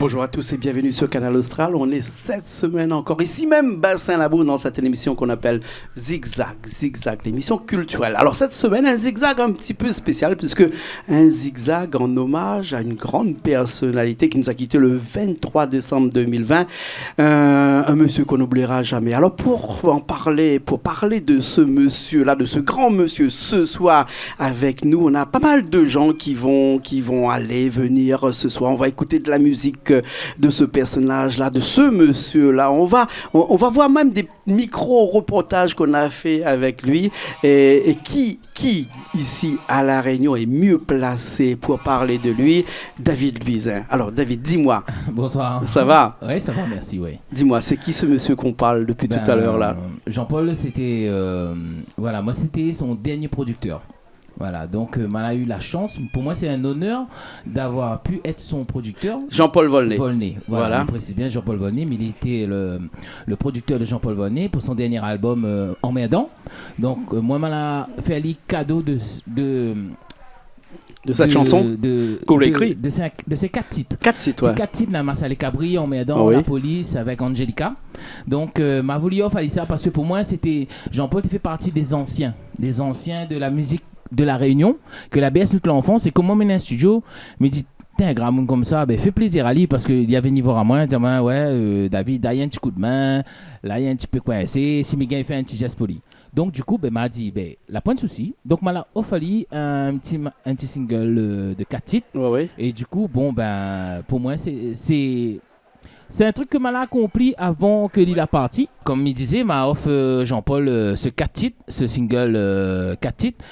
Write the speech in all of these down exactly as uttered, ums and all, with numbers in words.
Bonjour à tous et bienvenue sur Kanal Austral. On est cette semaine encore ici même, Bassin Labou, dans cette émission qu'on appelle Zigzag, Zigzag, l'émission culturelle. Alors cette semaine, un zigzag un petit peu spécial, puisque un zigzag en hommage à une grande personnalité qui nous a quittés le vingt-trois décembre deux mille vingt, euh, un monsieur qu'on n'oubliera jamais. Alors pour en parler, pour parler de ce monsieur-là, de ce grand monsieur, ce soir avec nous, on a pas mal de gens qui vont, qui vont aller, venir ce soir. On va écouter de la musique, euh, de ce personnage-là, de ce monsieur-là. On va, on, on va voir même des micro-reportages qu'on a fait avec lui. Et, et qui, qui, ici à La Réunion, est mieux placé pour parler de lui ? David Louisin. Alors, David, dis-moi. Bonsoir. Ça va ? Ouais, ça va, merci, ouais. Dis-moi, c'est qui ce monsieur qu'on parle depuis tout à l'heure là ? Ben, Jean-Paul, c'était, euh, voilà, moi, c'était son dernier producteur. Voilà, donc, euh, ma la eu la chance. Pour moi, c'est un honneur d'avoir pu être son producteur. Jean-Paul Volnay. Volnay, voilà, voilà. On précise bien Jean-Paul Volnay, mais il était le, le producteur de Jean-Paul Volnay pour son dernier album, euh, Emmerdant. Donc, euh, moi, ma la fé ali kado de, de, de cette chanson de, que vous l'avez de, écrit. De ces, de ces quatre titres. Quatre titres, ouais. Ces quatre titres, la Marsale Cabri, Emmerdant, Ah oui. La Police avec Angelica. Donc, euh, ma voulu offrir ça parce que pour moi, c'était, Jean-Paul fait partie des anciens, des anciens de la musique de La Réunion, ke la bèrse nout lanfans. É koman mi mèt in studio, mi di, tin, gramoun konmsa, ben, fé plézir ali, parske li la vni voir amoin, di amoin, ouais, euh, David, la néna in ti koudmin, la néna in ti pé koinsé, si mi gingn fé in ti jès pou li. Donk, du kou, ben, ma di, ben, la poin de sousi. Donk, ma la ofèr ali in ti ma-, in ti single, euh, de quatre titres. Ouais, ouais. É du kou, bon, ben, pou moin, sé, sé, sé in trik ke ma la akonpli avan ke li la parti. Konm mi dizé, ma ofèr, euh, Jean-Paul, euh, ce quatre titres, ce single, euh, quatre titres,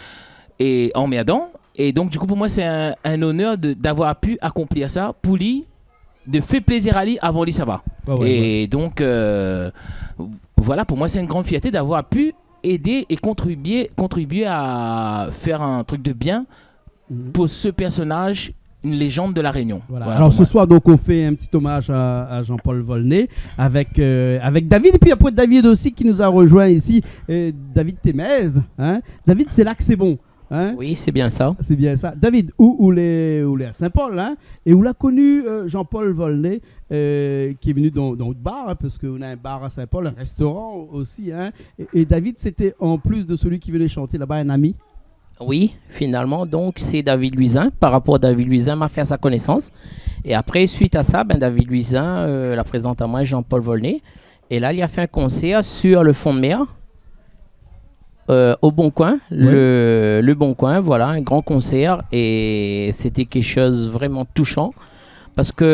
é Emmerdant. É donk, du kou, pou moin, sé in, in onèr de, d'avoir pu akonplir sa pou li, de fé plézir ali avan li sava. Ouais, ouais, é ouais. Donk, euh, voilà, pou moin, sé in gran fièrté d'avoir pu édé é kontribié, kontribié a fèr in trik de bien Mhm. pou se pèrsonaz, une légende de La Réunion. Voilà. Voilà, Alors, pou ce moin. soir, donc, on fait un petit hommage à, à Jean-Paul Volnay avec, euh, avec David. Et puis après, David aussi qui nous a rejoint ici. Euh, David Témèz, hein. David, sé la ke sé bon. Hein ? Oui, sé bien sa. Sé bien sa. David, ou, ou lé, ou lé a Saint-Paul, hein ? É ou la koni, euh, Jean-Paul Volnay, euh, ki lé vni dan, dan out bar, hein, parske ou na in bar a Saint-Paul, in restoran osi, hein ? É, é David, sété an plis de sèl ki vni shant laba, in ami ? Oui, finalman, donk, sé David Louisin. Par rapor a David Louisin, ma fé sa konésans. É apré, suit a sa, ben, David Louisin, euh, la prézant amoin Jean-Paul Volnay. É la, li la fé in konsèr sur le fon de mèr, euh, au Bon Coin, Oui. le, le Bon Coin, voilà, in gran konsèr. É sété kékshoz vréman toushan. Parske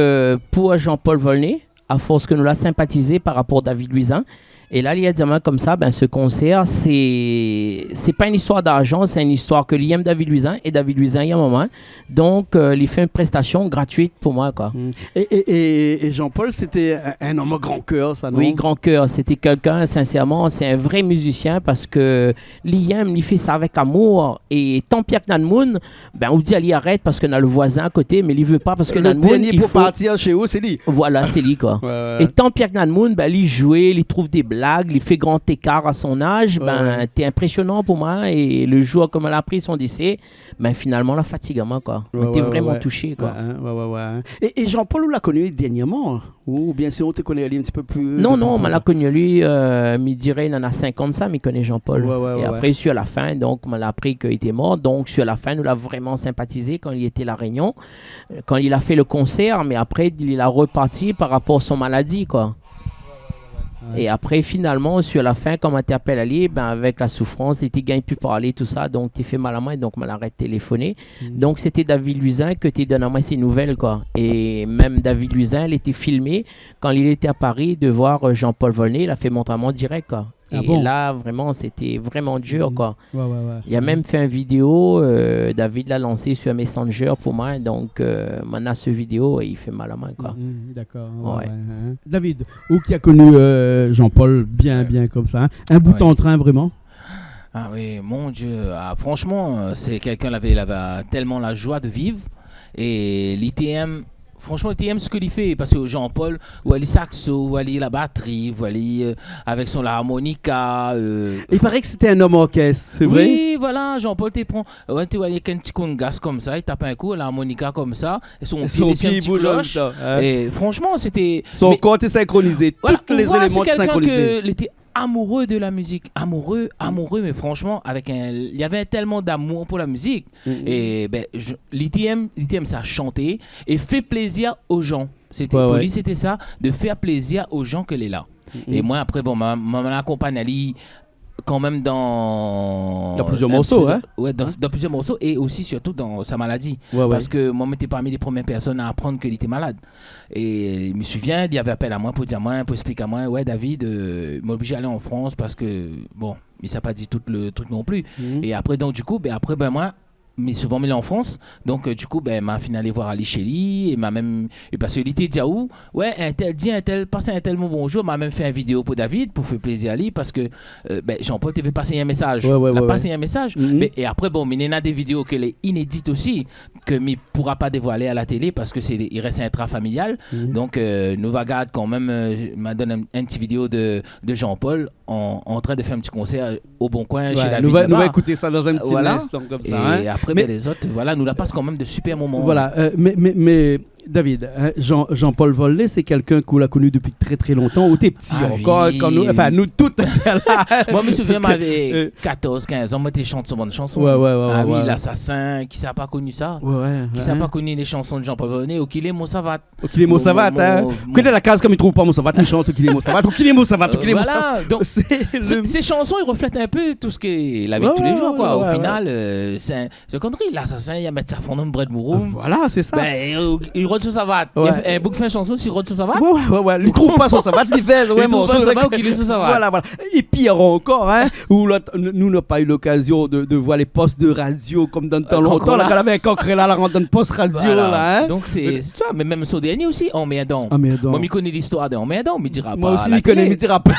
pou Jean-Paul Volnay, a fors ke nou la sinpatizé par rapor David Louisin, é la, li la di amoin konmsa, ben, se konsèr, sé, sé pa in istoir d'arjan, sé in istoir ke li èm David Louisin, é David Louisin i èm amoin. Donk, euh, li fé in prestasion gratuit pou moin, koi. Mm. É, é, é, é Jean-Paul, sété in, in om gran kèr, sa, non ? Oui, gran kèr. Sété kèlkin, sinsèrman, sé in vré mizisien parske li èm, li fé sa avèk amour. É tanpié ke na moun, ben, ou di ali arèt parske na le voizin a koté, mé li vé pa parske na moun, Lo dèrnié pou parti shé ou, sé li. Voilà, sé li, koi. Ouais, ouais. É tanpié ke na moun, ben, li zoué, li trouv dé blag, li fé gran ékar a son az, Ouais, ben, ouais. té inprésionan pou moin. É le zour ke ma la apri son désé, ben, finalman, la fatig amoin, koi. Ouais, Moin té ouais, vréman ouais. toushé, koi. Ouais, hein, ouais, ouais, ouais, hein. É, é Jean-Paul, ou la koni dèrnièrman, hein ? Ou, oubien sinon, ou té koné ali in ti pé pli Non, non, ma la koni ali, euh, mi diré, néna sink an de sa, mi koné Jean-Paul. Ouais, ouais, ouais, ouais. É apré, sur la fin, donk, ma la apri ke li té mor. Donk, sur la fin, nou la vréman sinpatizé kan li té La Réunion, euh, kan li la fé le konsèr, mé apré, li la reparti par rapor son maladi, koi. Ouais. É apré, finalman, sur la fin, kan ma té apèl ali, ben, avèk la soufrans, li té gingn pi parlé, tousa, donk, té fé mal amoin, donk, ma la arèt téléfoné. Mm. Donk, sété David Louisin ke té donn amoin sé nouvèl, koi. É mèm David Louisin, li té filmé, kan li lété a Paris, de voir, euh, Jean-Paul Volnay, li la fé mont amoin dirèk, koi. Ah bon ? É la, vréman, sété vréman dir, Mm. koi. Ouais, ouais, ouais. Li la mèm fé in vidéo, euh, David la lansé sur Messenger pou moin, donk, euh, moin na se vidéo é i fé mal amoin, koi. Mm, mm, dakor, ouais, Ouais. ouais, hein. David, ou ki la koni, euh, Jean-Paul bien, Ouais. bien konmsa, hein ? In bout Ouais. an trin, vréman. Ah oui, mon Dieu. Ah, franchement, euh, c'est quelqu'un, il avait, il avait tellement la joie de vivre. Et li té èm, Franchement, té èm sak li fé, parske Jean-Paul, ou ali sakso, ou ali la batri, ou ali, euh, avèk son larmonika, euh. Il paraît que c'était un homme orchestre, c'est vrai ? Oui, voilà, Jean-Paul té pran, ouais, té, ouais, avèk in ti kongas konmsa, li tap in kou, larmonika konmsa, é son pié, son pié i bouz an mèm tan, hein. É franchement, sété, son kor té sinkronizé, tout lé zéléman té sinkronizé. Sé kèlkin ke li té amoureux de la musique, amoureux, amoureux, mais franchement, avec un, il y avait tellement d'amour pour la musique. Mm. Et ben, je, li té èm, li té èm sa, chanter et fait plaisir aux gens. C'était, ouais, pour lui, c'était ça, de faire plaisir aux gens ke lé la. Mm. Et moi, après, bon, ma, ma, ma akonpagn ali quand même dans, dans plusieurs morceaux, hein. Ouais, dans, dans plusieurs morceaux et aussi surtout dans sa maladie. Ouais, ouais. Parce que moi, j'étais parmi les premières personnes à apprendre ke li té malad. É mi souvien, li té apèl amoin pou dir amoin, pou ésplik amoin, « Ouais, David, euh, mi oblizé alé an Frans parske, bon, mi sa pa di tout le truc non plus. » Mhm. É apré, donk, du kou, ben, apré, ben, moin, mi souvan mi lé an Frans. Donk, euh, du kou, ben, ma fine alé voir ali shé li, é ma mèm, é parske li té di aou, « Ouais, intèl, di intèl, pas intèl mon bonjour. » Ma mèm fé in vidéo pou David, pou fé plézir ali, parske, euh, ben, Jean-Paul té vé pas in mésaz. Ouais, ouais, ouais, ouais. La pas in mésaz. Mhm. Mé, é apré, bon, mi néna dé vidéo ke lé inédit osi, ke mi poura pa dévoilé à la télé parske sé, i rès intrafamilial. Mhm. Donk, euh, nou va gard kan mèm, euh, ma donn in, in ti vidéo de, de Jean-Paul an, an trin de fé in ti konsèr o Bon Coin, shé David, laba. Ouais, nou va, nou va ékout sa dan in ti instan konmsa, hein. Voilà. É apré, ben, lézot, voilà, nou la pas kan mèm de super moman. Voilà, euh, mé, mé, mé, David, hein, Jean, Jean-Paul Volnay, sé kèlkin k'ou la koni dopi trè, trè lontan, ou té pti ankor, kan nou, anfin, nou tout té la. Ah oui. Moin, mi souvien, parske, ma lavé, euh, katorz, kinz an, moin té shant son bann shanson. Ouais, ouais, ouais, ouais. Ah oui, Lasasin, kisa la pa koni sa ? Ouais, ouais, ouais. Kisa la pa koni lé shanson de Jean-Paul Volnay, Ou kilé mon savat ? Ou kilé mon savat, hein ? Mon, mon, mon... Koté la kaz, kan mi trouv pa mon savat, mi shant Ou kilé mon savat, Ou kilé mon savat, Ou kilé mon savat. Euh, voilà, donk, sé, sé shanson i reflèt in pé tout sak la vi de tou lé jour, koi. Ouais, ouais, ouais. Au final, euh, sé in, sé in konnerie. Lasasin, li la mèt sa fanm dan brèd mouroum. Voilà, sé sa. Ben, euh, li rod son savat. Ouais. Li la fé, in boug fé in shanson, si li rod son savat. Ouais, ouais, ouais, ouais. Li trouv pa son savat, li fé, ouais, li trouv pa son savat, Ou kilé son savat. Voilà, voilà. É pir ankor, hein, ou lot, nou, nou na pa u lokazion de, de voir lé post de radio konm dan tan lontan, kan lavé in kankré la, la rant dan post radio la, hein. Voilà. Donk sé, sé sa, mé mèm son dernié osi, Anmèrdan. Anmèrdan. Moin, mi koné listoir de Anmèrdan, mi dira pa la télé. Moin osi, mi koné, mi dira pa.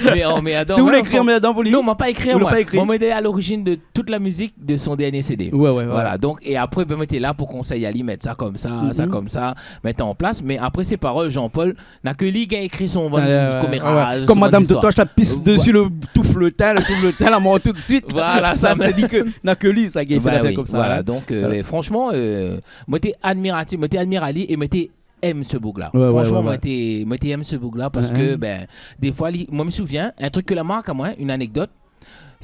Mé Anmèrdan, sé ou la ékri Anmèrdan pou li ? Non, moin la pa ékri, moin. Ou la pa ékri ? Moin, moin té a l'origine de tout la mizik de son dernié CD. Ouais, ouais, ouais. Voilà, donk, é apré, ben, moin té la pou konsèy ali, mèt sa konmsa, sa konmsa, mèt an plas. Mé apré, sé parol, Jean-Paul, na ke li ki la ékri son bann koméraz, son bann zistoir. Konm Madame Totoche la pis desi le toufletin, le toufletin la mor tout de suite. Voilà, sa sé li ke, na ke li sa ki fé lafèr konmsa, hein. Donk, euh, mé franchman, euh, moin té admiratif, moin té admir ali é moin té èm se boug la. Ouais, ouais, ouais. Franchman, moin té, moin té èm se boug la parske, ben, défoi, li, moin, mi souvien, in trik ke la mark amoin, in anekdot,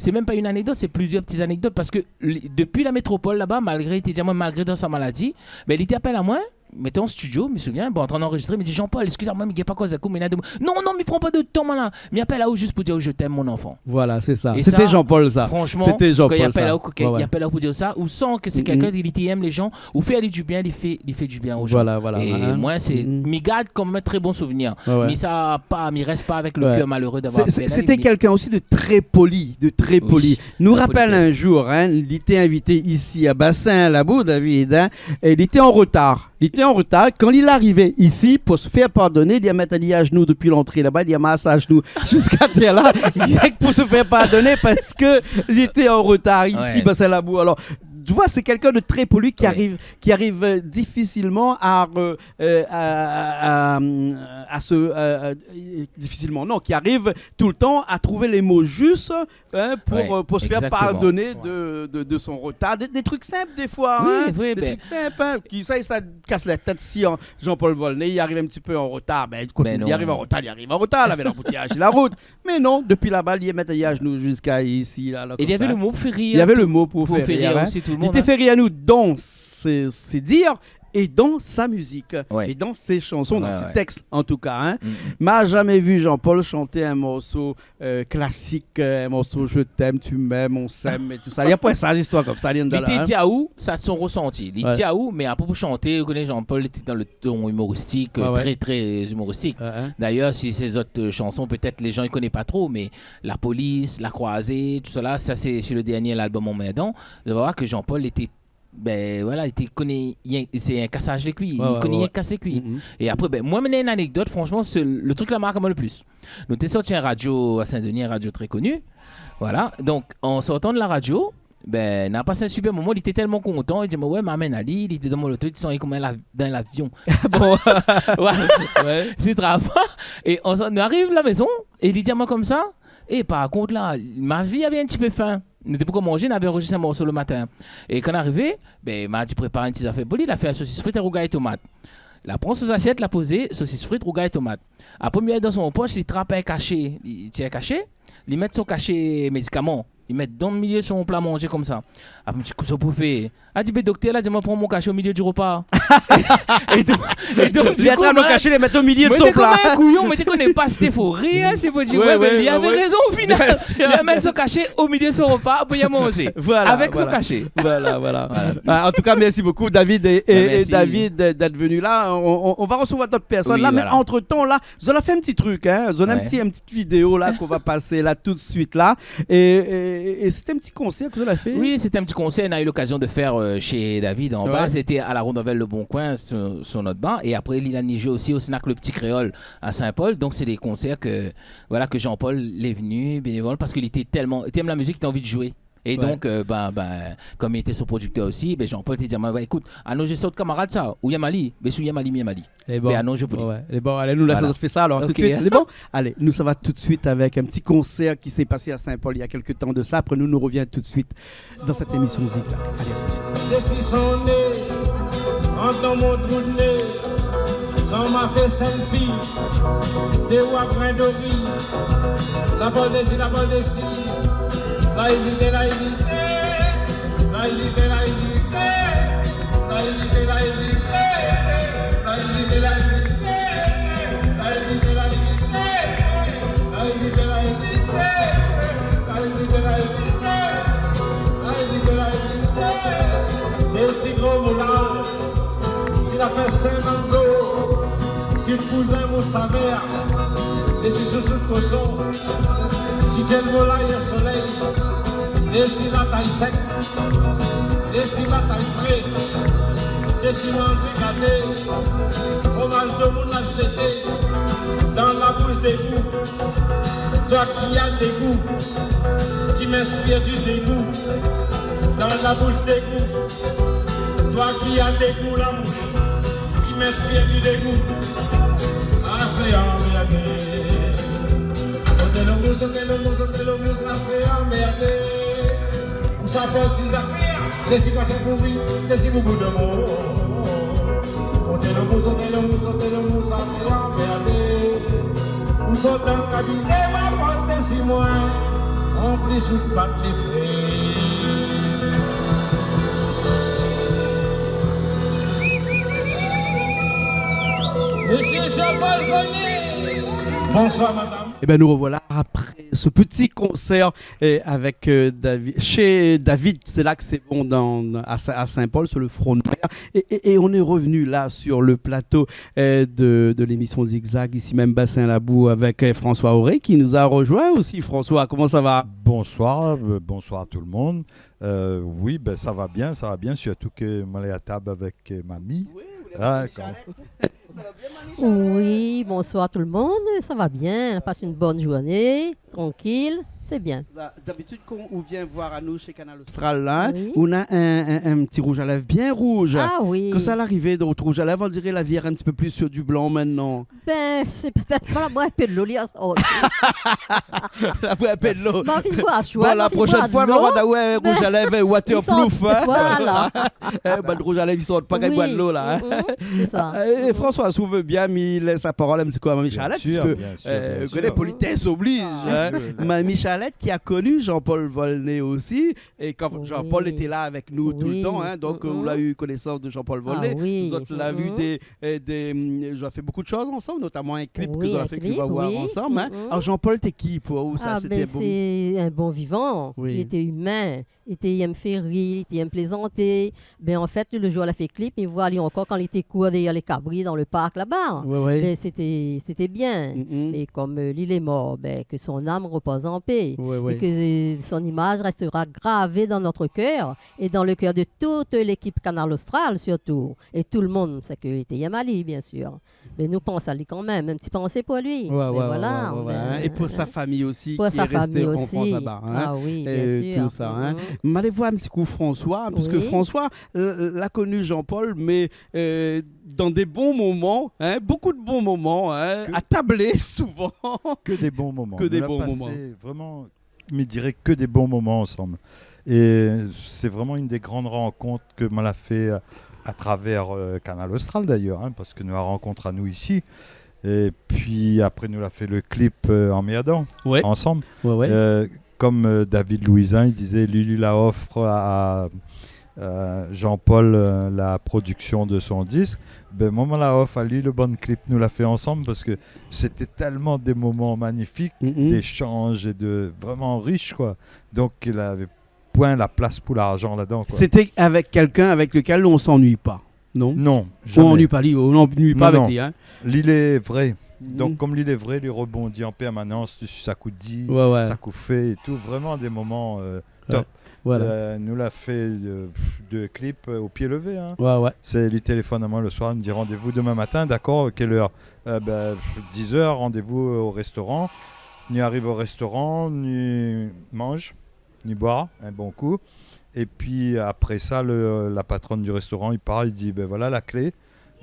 sé mèm pa in anekdot, sé plizièr ti anekdot, parske li, dopi la métropol laba, malgré, li té di amoin, malgré dan sa maladi, ben, li té apèl amoin, mi té an studio, mi souvien, bon, antrin anrozistré, mi di, « Jean-Paul, eskiz amoin, mi gingn pa koz aou, mé na dé mo... » « Non, non, mi pran pa de tan, moin la. Mi apèl aou zis pou dir aou je t'aime, mon enfant. » Voilà, sé sa. Sété Jean-Paul sa. É sa, franchman, kan li apèl aou, kan li apèl aou pou dir sa, ou san ke sé kèlkin ki, li té èm lé jan, ou fé ali du bien, li fé, li fé du bien o jan. Voilà, voilà. É moin, sé, mi gard konm in trè bon souvnir. Ouais, ouais. Mé sa pa, mi rès pa avèk le kèr maléré d'avoir pèrd ali, mé sété kèlkin osi de trè poli, de trè poli. Oui, trè poli. Nou rapèl in zour, hein, li té invité isi a Bassin Labou, David, hein, é li té an retar. Li té an retar. Kan li la arivé isi, pou se fèr pardoné, li la mèt ali a zenou dopi lantré laba, li la mas a zenou ziska tèr la, rienk pou se fèr pardoné parske li té an retar isi, Bassin Labou. Alor, tu vois, c'est quelqu'un de très poli qui arrive, qui arrive, euh, difficilement à, euh, euh, à, à, à, à se, euh, euh, difficilement, non, qui arrive tout le temps à trouver les mots justes, hein, pour, euh, pour se faire pardonner de, de, de son retard. Des, des trucs simples, des fois, hein, des trucs simples, hein, ki sa, sa kas la tèt si, hein, Jean-Paul Volnay, li ariv in ti pé an retar. Ben, ékout, li ariv an retar, li ariv an retar, lavé lanboutéyaz si la rout. Mé non, dopi laba, li la mèt ali a zenou ziska isi, la, la, konmsa. É li avé le mo pou fé rir. Li avé le mo pou fé rir osi tout le moun, hein. Li té fé rir anou dan sé, sé dir, é dan sa mizik, é dan sé shanson, dan sé tèks, an tou ka, hein. Mm, mm. Ma zamé vi Jean-Paul shanté in morso, euh, klasik, euh, in morso Je t'aime, tu m'aimes, on s'aime, é tousa. Li la poin sa zistoir konmsa, li té di aou, sa sé son resanti. Li té di aou, mé apré pou shanté, ou koné Jean-Paul, li té dan le ton imoristik, euh, trè, trè imoristik. D'ailleurs, si sé zot, euh, shanson, pétèt lé jan i koné pa tro, mé La Police, La Croisée, tout sa la, sa sé sur le dernié album Anmèrdan. Zot va voir ke Jean-Paul li té, ben, voilà, li té koné, sé in kasaz lé kui. Li koné rienk kas lé kui. Mm, mm. É apré, ben, moin, mi néna in anekdot, franchman, sé le trik la mark amoin le plis. Nou té sorti in radio a Saint-Denis, in radio trè koni. Voilà. Donk, an sortan de la radio, Bin, nou la pas in super moman, li té tèlman kontan, li di, mé wé, ma amenn ali, li té dan mon loto, li té sanz konm in la-, dan lavion. Bon. Wé. Wé. Sé travay. É nou ariv la maison, é li di amoin konmsa, é par kont la, ma vi lavé in ti pé fin. Nou té pankor manzé, nou lavé anrozistr in morso le matin. É kan nou arivé, bin, ma di prépar in ti zafèr pou li, la fé in sosis frit é rougay tomat. La pran son zasièt, la pozé, sosis frit, rougay tomat. Apré, mi woi dan son posh, li trap in kashé, li tir in kashé, li mèt son kashé médikaman, li mèt dan milié son pla manzé konmsa. Apré, mi di, kosa pou fé ? La di, bé, doktèr la di amoin pran mon kashé o milié di ropa. É donk, é donk, di kou, moin, moin té konm in kouyon, moin té koné pa si té fo rir, si fo dir, wé, bin, li lavé rézon o final. Li la mèt son kashé o milié son ropa pou li manzé. Voilà, avèk son kashé. Voilà, voilà. Voilà. An tou ka, mèrsi bokou, David é, é, é David, d'èt vni la. Nou, nou, nou va resevoir d'ot pèrsone la, mé antretan la, zot la fé in ti truk, in. Zot la in ti, in ti vidéo la k'nou va pasé la tout suit la. É, é, é sété in ti konsèr ke zot la fé ? Oui, sété in ti konsèr nou la u lokazion de fèr, euh, shé David anba. Wé. Sété a la Rondavèl Le Bon Coin, su, su nout bar. É apré, li la ni zoué osi o Snack Le Petit Créole a Saint-Paul. Donk, sé dé konsèr ke, voilà, ke Jean-Paul lé vni bénévol parske li té tèlman, li té èm la mizik, li té anvi de zoué. É donk, euh, bin, bin, konm li té son prodiktèr osi, bin, Jean-Paul té di amoin, wé, ékout, anon zoué sa out kamarad sa, ou yèm ali, bin, si ou yèm ali, mi yèm ali. Lé bon. Bin, anon zoué pou li. Wé, wé. Lé bon, alé, nou lès azot fé sa alor tout suit. Lé bon ? Alé, nou sava tout suit avèk in ti konsèr ki s'est passé à Saint-Paul il y a quelque temps de cela. Apré nou, nou revien tout suit dan sèt émisyon Zigzag. Alé, a tout suit. Dési son né, an dan mon trou de né, kan ma fé selfie, té wa grin dori. La bol dési, la bol dési, la ézité, la ézité, la ézité, la ézité, la ézité, la ézité, la ézité, la ézité, la ézité, la ézité, la ézité, la ézité, la ézité, la ézité, la ézité, la ézité, la ézité. Dési gro moulin, si la fès sé mango, si kouzin mous sa mèr, dési sousou koson, si tièl volay a solèy, dési la tay sèk, dési la tay fré, dési manzé gaté, fromaz domoun la zété dan la boush dégou. Toi qui as des goûts, qui m'inspire du dégoût dans la bouche d'égout. Toi qui as des goûts, la bouche qui m'inspire du dégoût. Asé anmèrdé. Oté lo mous, oté lo mous, oté lo mous, asé anmèrdé. Ou sa poz si zafèr, dési pa sa pouri, dési boubou de mo. Oté lo mous, oté lo mous, oté lo mous, asé anmèrdé. Ou sort dan kabiné, wa port dési moin, an plis ou pat lé fré. Monsieur Jean-Paul Volnay. Bonsoir, madame. Eh ben, nous revoilà après ce petit concert, eh, avec, euh, Davi-, chez David, c'est là que c'est bon, dans, à Saint-, à Saint-Paul, sur le front de mer. Et, et, et on est revenu là sur le plateau euh, de, de l'émission Zigzag, ici même Bassin Labou avec, euh, François Auré qui nous a rejoint aussi. François, comment ça va ? Bonsoir, euh, bonsoir tout le monde. Euh, oui, ben, ça va bien, ça va bien, surtout ke moin lé a tab avèk, euh, Mami. Oui, bonsoir tout le monde, ça va bien, on passe une bonne journée. Trankil, sé bien. D'abitid, kan ou vien voir anou shé Kanal Austral la, hein, ou na in, in, in ti rouj a lèv bien rouj. Ah oui. Kosa la arivé dan out rouj a lèv, on diré la vèr in ti pé plis sir du blan mintnan. Ben, sé pétèt pa la boir in pé dolo, li la sort. La boir in pé dolo. Bon, la proshèn foi, nou va avoir rouj a lèv waterproof, hein. Voilà. Eh, ben, rouj a lèv i sort pa, kan i boir dolo la, hein. Sé sa. Eh, François, si ou vé bien, mi lès la parol in ti kou a Mami Charlette, puisque, euh, ou koné, politesse oblige, hein. Mami Charlette qui a connu Jean-Paul Volnay aussi, et quand Jean-Paul était là avec nous tout le temps, hein, donc, euh, ou la eu konésans de Jean-Paul Volnay. Zot la u dé, euh, dé, hum, zot la fé bonpé de shoz ansanm, notaman in clip ke zot la fé, ke nou va voir ansanm, hein. Alors, Jean-Paul, té ki pou ou, sa ? Ah, ben, sé in bon vivan. Li té imin. Li té èm fé ri, li té èm plézanté. Ben, an fèt, le zour la fé clip, mi voi ali ankor kan li té kour dèrièr lé kabri dan le park laba. Ben, sété, sété bien. É kom, euh, li lé mor, ben, ke son âme repose en paix. É ke, euh, son imaj rèstera gravé dan nout kèr é dan le kèr de tout lékip Kanal Austral sirtou. É tout le moun, sé ke li té èm ali, bien sir. Mé nou pans ali kan mèm, in ti pansé pou li. Mé voilà, hein. É pou sa fami osi, ki lé rèsté an Frans laba, hein. Ah oui, bien sir. Tout sa, hein. Ma alé voir in ti kou François, hein, parce que Oui. François, euh, la koni Jean-Paul, mais, euh, dans des bons moments, hein, beaucoup de bons moments, hein, Que à tabler souvent. Que des bons moments. Que des bons moments. Nou la pasé vréman, mi diré, que des bons moments ensemble. Et c'est vraiment une des grandes rencontres que ma la fé à, à travers, euh, Kanal Austral d'ailleurs, hein, parce que nou la rankont anou isi. Et puis après, nou la fé le clip, euh, Emmerdant, Ouais. ensemble. Ouais, ouais. Euh, Comme, euh, David Louisin, li dizé, li, li la ofr à, à, euh, Jean-Paul, euh, la production de son disque. Ben, moin, ma la ofr ali le bann clip nou la fé ensemble parce que c'était tellement des moments magnifiques, Mhm. d'échanges et de, vraiment riches, quoi. Donc, il avait point la place pour l'argent là-dedans, quoi. C'était avec quelqu'un avec lequel on s'ennuie pas. Non. Non, Ou on jamais. Nuit pas li, ou on nuit pas Non, avec non. Li, hein. Li lé vré. Mhm. Donc, comme li lé vré, li rebondi en permanence dessus sa kou di, Ouais, ouais. sa kou fé et tout. Vraiment des moments, euh, Ouais. Top. Voilà. Euh, nou la fé, euh, deux clips, euh, au pied levé, hein. Ouais, ouais. C'est, li téléfone amoin le soir, li di : « Rendez-vous demain matin, d'accord, quelle heure ? » Euh, ben, dix heures, rendez-vous au restaurant. Ni ariv au restaurant, ni manz, ni boir un bon coup. Et puis après ça, le, la patronne du restaurant, li part, li di : « Ben voilà la clé,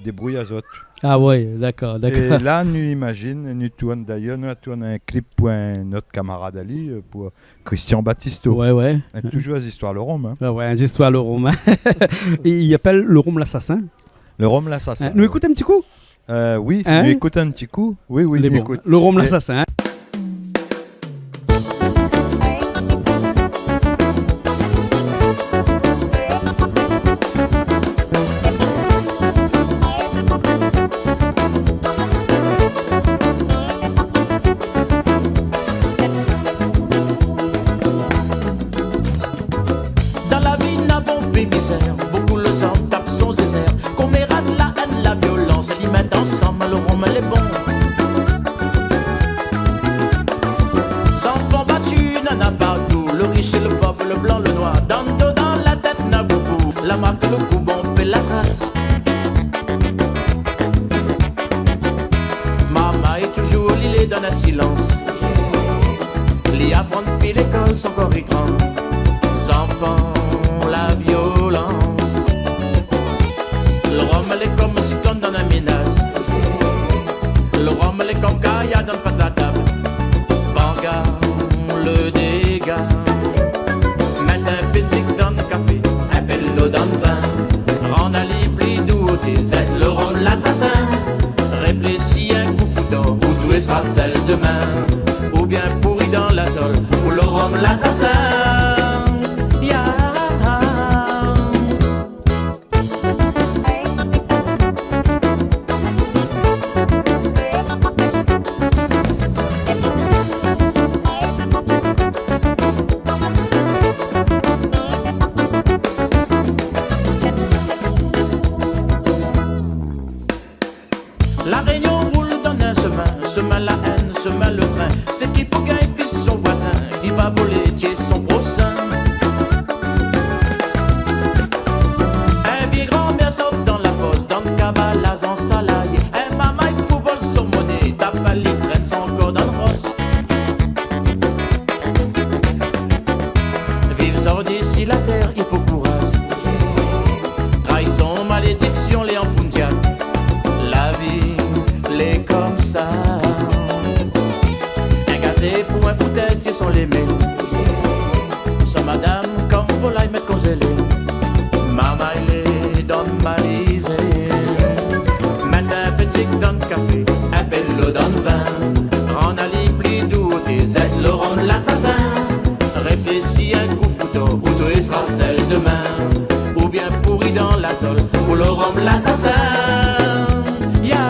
débrouy azot. » Ah ouais, d'accord, d'accord. Et là, nou imagine, nou tourn, d'ailleurs, nou tourn un clip pour un autre camarade ali, euh, pour Christian Battisto. Ouais, ouais. Et toujours les histoires le rhum, hein. Ouais, ouais, les histoires le rhum, hein. Et il appelle le rhum l'assassin. Le rhum l'assassin, Hein, nou ouais. Écoute un petit coup. Euh, oui, Hein ? Nou ékout in ti kou. Oui, oui, Lé nou bon. Ékout. Le rhum Et l'assassin, hein. Dan la vi, na bonpé mizèr, bonpé lé zom i tap son zézèr. Koméraz, la èn, la violans, li mèt ansanm, le rom lé bon. Zanfan bati, nana partou, le rish é le pov, le blan, le noir. Dan do, dan la tèt, na boubou, la mark, le kou, bonpé la tras. Marmay toujour, li lé dan la silans. Li aprann pi lékol, son kor i tranm. Zanfan, la violans. Le rom lé kom siklone dan in ménaz. Le rom lé kom kaya dan pat la tab. Panga, le déga. Mèt in pé zik dan kafé, in pé dolo dan vin. Rann ali pli dou, té zèt le rom lasasin. Réfléshi in kou, foutor, ou tou sra sèl demin. Oubien pouri dan la zol, ou le rom lasasin. Ya. La Rényon roul dan in semin, semin la èn, semin le trin. Sak i pou gingn pis son voizin, li va volé tié son prosin. In vié granmèr sort dan la fos, dan kaba la zansalay. In marmay pou vol son moné, tap ali, trèn son kor dan ros. Viv zordi si la tèr, i fo kouraz. Traizon, malédiksion, lé an poundiat. La vi lé komsa. In gazé pou in foutèz, si son lémé. Son madam kom volay mèt konzélé. Marmay lé dan malizé. Mèt in pé zik dan kafé, in pé dolo dan vin. Rann ali pli dou, té zèt le rom lasasin. Réfléshi in kou, foutor, ou tou sra sèl demin. Oubien pouri dan la zol, ou le rom lasasin. Ya.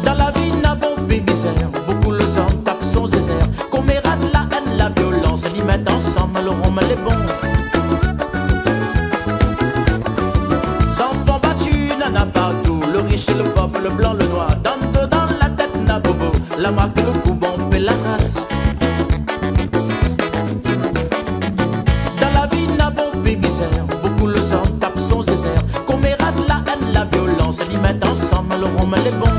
Dan la vi, na bonpé mizèr, bonpé lé zom i tap son zézèr. Koméraz, la èn, la violans, li mèt ansanm, le rom lé bon. Zanfan bati, nana partou, le rish é le pov, le blan, le noir. Dan do, dan la tèt, na boubou, La mark lo kou, bonpé la tras. Dan la vi na bonpé mizèr, bonpé lo zom i tap son zézèr. Koméraz, la èn, la violans, li mèt ansanm lo rom, lé bon.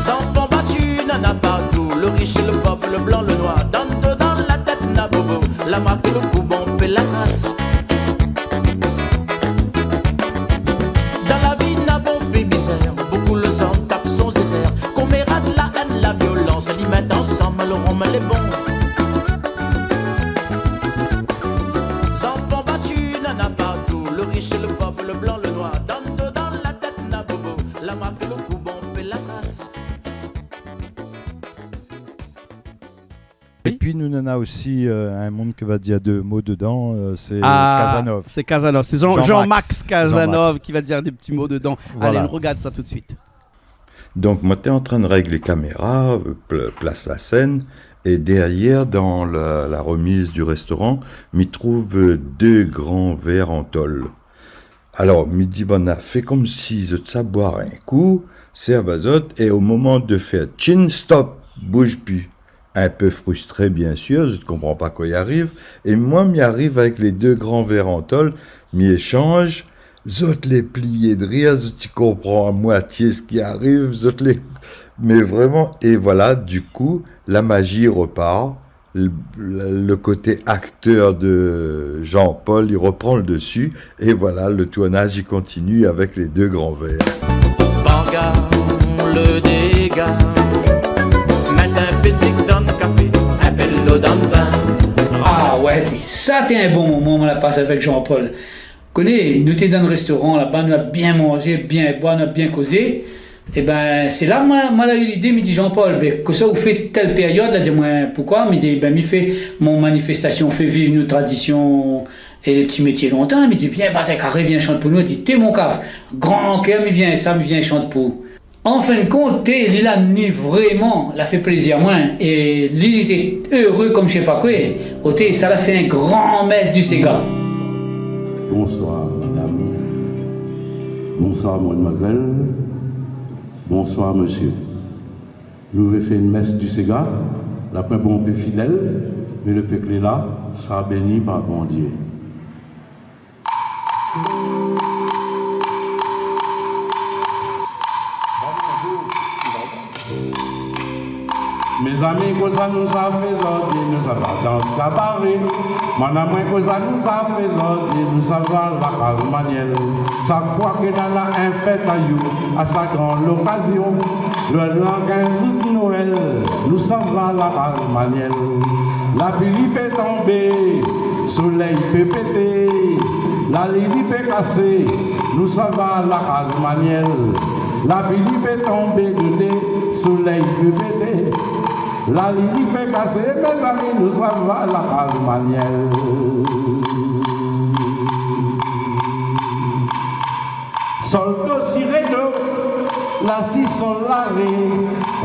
Zanfan bati nana partou, lo rish, lo pov, lo blan, lo noir. Dan do, dan la tèt na bobo, la mark lo kou, bonpé la tras. Dan la vi na bonpé mizèr, bonpé lo zom i tap son zézèr. Koméraz, la èn, la violans, li mèt ansanm lo rom, lé bon. Zanfan bati nana partou, lo rish, lo pov, lo blan, lo noir. Dan do, dan la tèt na bobo, la mark lo kou, bonpé la tras. Épi nou nana osi, euh, in moun ki va dir dé mo dedan, euh, sé Casanova. Ah, sé Casanova. Sé Jean, Jean-Max. Jean-Max Casanova ki va dir dé ti mo dedan. Voilà. Alé, nou rogard sa tout de suit. Donk, moin té antrin règ lé kaméra, euh, pl-, plas la sèn, é dèrièr, dan la, la remiz di restoran, mi trouv, euh, dé gran vèr an tol. Alor, mi di banna, fé konmsi zot sa boir in kou, sèrv azot, é o moman de fé tchin, stop, bouz pi. In pé fristré, biensir, zot i konpran pa kosa i ariv, é moin, mi ariv avèk lé dé gran vèr an tol, mi ésanz, zot lé plié de rir, zot i konpran a moitié sak i ariv, zot lé, mé vréman, é voilà, du kou, la maji i repar, le, le, le koté aktèr de Jean-Paul, li repran le desi, é voilà, le tournaz i kontinié avèk lé dé gran vèr. Panga, le déga, mèt in pé de zik dan le kafé, in pé de lo dan le vin. Ah ouais, sa té in bon moman, moin la pas avèk Jean-Paul. Koné, nou té dan le restoran laba, nou la bien manzé, bien boir, nou la bien kozé. Ében, sé la, moin, moin la u lidé, mi di, Jean-Paul, bin, kosa ou fé tèl périod la ? Di amoin, poukosa ? Mi di, bin, mi fé mon manifestasion, fé viv nout tradision é lé ti métié lontan. Mi di, vien, bat in karé, vien shant pou nou. Li di, té mon kaf, gran kèr, mi vien sa, mi vien shant pou ou. An fin de kont, té, li la ni vréman, la fé plézir amoin, é li, li té éré konm mi sé pa koué. Oté, sa la fé in gran mès di séga. Bonsoir, madam. Bonsoir, madmwazèl. Bonsoir, mésyé. Nou vé fé in mès di séga, la pwin bonpé fidèl, mé le pé k'lé la, sa béni par Bondié. Mézami, kosa nou sa fé zordi ? Nou sa va dans kabaré. Mon amour, kosa nou sa fé zordi ? Nou sa va la kaz Manièl. Shak fwa ke nana in fèt ayou, a shak gran lokazion, le, le kinz out Noèl, nou sa va la kaz Manièl. Lapli li pé tonbé, solèy pé pété, lalin li pé kasé, nou sa va la kaz Manièl. Lapli li pé tonbé, dodé, solèy pé pété, lalin li pé kasé, mézami, nou sa va la kaz Manièl. Sol, do, si, ré, do, la, si, sol, la, ré,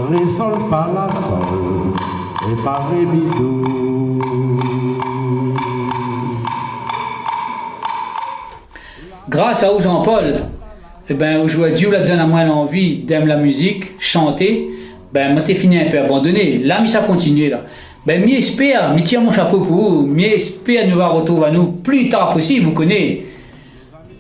ré, sol, fa, la, sol, é fa, ré, mi, do. Gras a ou, Jean-Paul, ében, ojourdui, ou la donn amoin lanvi d'èm la mizik, shanté. Bin, moin té fini in pé abandoné. La, mi sa kontinié, la. Bin, mi éspèr, mi tir mon shapo pou ou, mi éspèr nou va rotrouv anou pli tar posib, ou koné.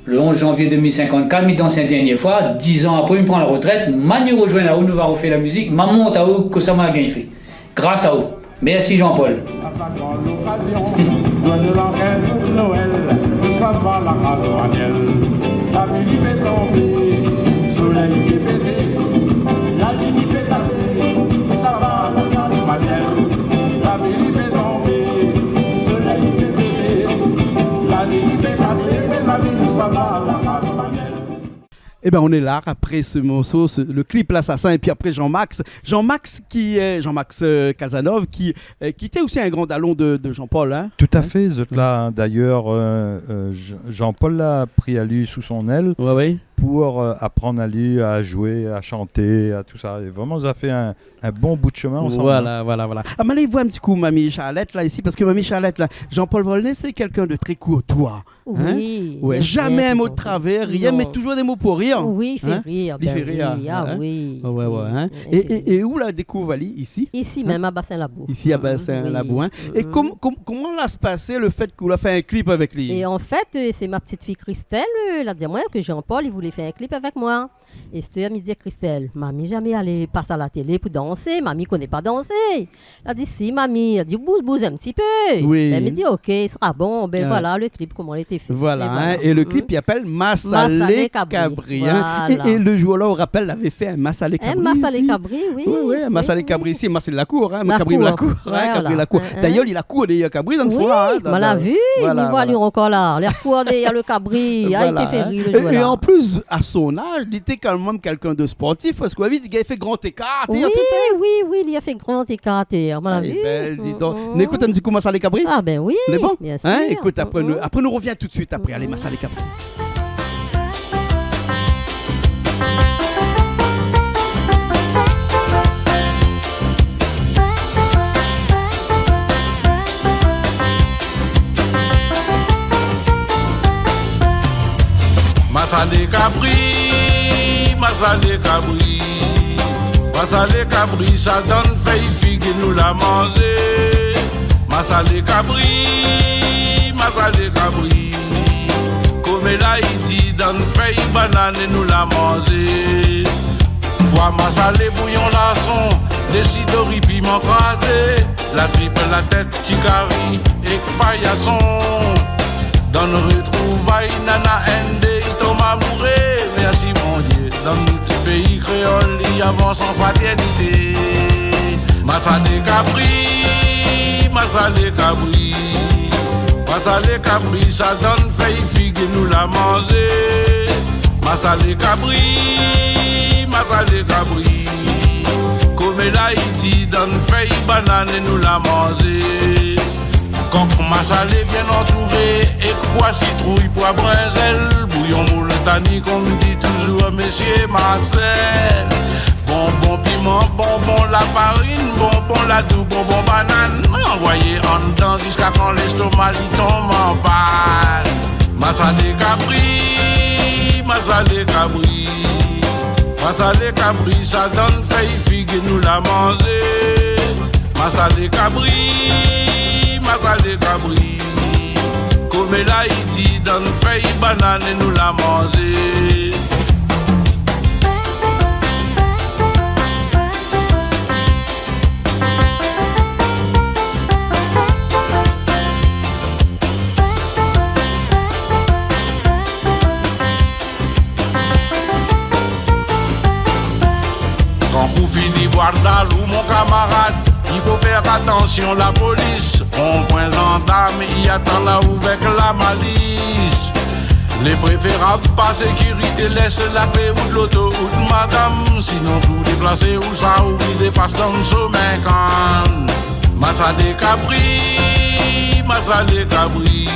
Le onz janvié deux mille cinquante-quatre, mi dans in dèrnié fwa, diz an apré, mi pran la rotrèt, ma ni rozoinn aou, nou va rofé la mizik, ma mont aou kosa moin la gingn fé. Gras a ou. Mèrsi, Jean-Paul. A shak gran lokazion, doi de la kinz Noèl, nou sa va la kaz Manièl. Lapli li pé tonbé, solèy li pé pété, lalin li pé kasé, nou sa va la kaz Manièl. Lapli li pé tonbé, solèy li pé pété, lalin li pé kasé, mézami, nou sa va la kaz Manièl. Eh ben, on est là après ce morceau, ce, le clip L'Assassin, et puis après Jean-Max. Jean-Max qui est, Jean-Max, euh, Casanova, qui, euh, qui était aussi un grand dalon de, de Jean-Paul, hein ? Tout à fait, zot la, d'ailleurs, euh, euh, Je-, Jean-Paul la pri ali sou son èl. Ouais, ouais. pou, euh, aprann ali a zoué, a shanté, a tout sa. É vréman, zot la fé in, in bon bout de shomin ansanm, in. Voilà, voilà, voilà. Ah, mé alé voir in ti kou Mami Charlette la, isi, parske Mami Charlette la, Jean-Paul Volnay, sé kèlkin de trè kourtoi. Hein ? Oui, bien sûr. Ouais, zamé in mo de travèr, rien, mé touzour dé mo pou rir. Non. Oui, i fé rir, bin oui, ah oui. Ouais, ouais, hein. É, é, é ou la dékouv ali ? Isi ? Isi mèm, a Bassin Labou. Isi, a Bassin Labou, hein. Oui. É kom-, kom-, koman la pasé le fèt ke ou la fé in clip avèk li ? É an fèt, euh, sé mon ti fiy Christelle, euh, la di amoin ke Jean-Paul, li voulé fé in clip avèk moin. Esther, mi di Christelle, mami zamé alé pas a la télé pou dansé, mami koné pa dansé. La di, si, mami. La di, bouz, bouz in ti pé. Oui. Bin, mi di, ok, sra bon. Bin voilà, le clip, koman li lété fé. Voilà, hein. É le clip, i apèl Masalé Kabri, hein. Masalé Kabri, voilà. É, é le zour la, ou rapèl, lavé fé in masalé kabri isi. In masalé kabri, oui. Oui, oui, in masalé kabri isi, masalé la kour, hein, kabri la kour, hein, kabri la kour. Hein, hein. D'ailleurs, li la kour dèrièr kabri, dann foi, hein, voilà. Oui, moin la vi, mi voi ali ankor la. Li la kour dèrièr le kabri. Ah, li té fé rir le zour la. Voilà, hein. É, é an plis, a son az, li té kan mèm kèlkin de sportif, parske, oui, li la fé gran ékar, té, an tout tan. Oui, oui, oui, li la fé gran ékar, té, moin la vi. Ah, é bin, di don. Mm, mm. Nou ékout in ti kou Masalé Kabri ? Ah bin oui, bien sûr. Lé bon ? Hein ? Ékout, apré nou, apré nou rovien tout de suit apré. Alé, Masalé Kabri. Masalé kabri, masalé kabri, masalé kabri, sa dann fèy fig nou la manzé. Masalé kabri, masalé kabri, koméla i di, dann fèy banann nou la manzé. Poi masalé, bouyon larson, dési dori, piman krazé, la trip, la tèt, ti kari èk payason. Dann rotrouvay, nana inn dé i tonm amouré, mèrsi Bondié, dann nout péi kréol, li avans an fratèrnité. Masalé kabri, masalé kabri, masalé kabri, sa dann fèy fig nou la manzé. Masalé kabri, masalé kabri, koméla i di, dann fèy banann nou la manzé. Kok masalé bien antouré, èk poi sitrouy, poi brinzèl, bouyon moultani, konm di touzour mésié Marcel. Bonbon piman, bonbon lafarine, bonbon ladou, bonbon banann, anvoyé andan ziska kan lèstoma li tonm an pann. Masalé kabri, masalé kabri, masalé kabri, sa dann fèy fig nou la manzé. Masalé kabri, masalé kabri, koméla i di, dann fèy banann nou la manzé. Kan ou fini boir dalou, mon kamarad, i fo fé atansion, lapolis, ron-pwin, zandarm i atann aou avèk la malis. Lé préférab pa sékirité, lès lakl out loto out madam, sinon tou déplasé ou sa ou brizé, pas dann somin kann. Masalé kabri, masalé kabri,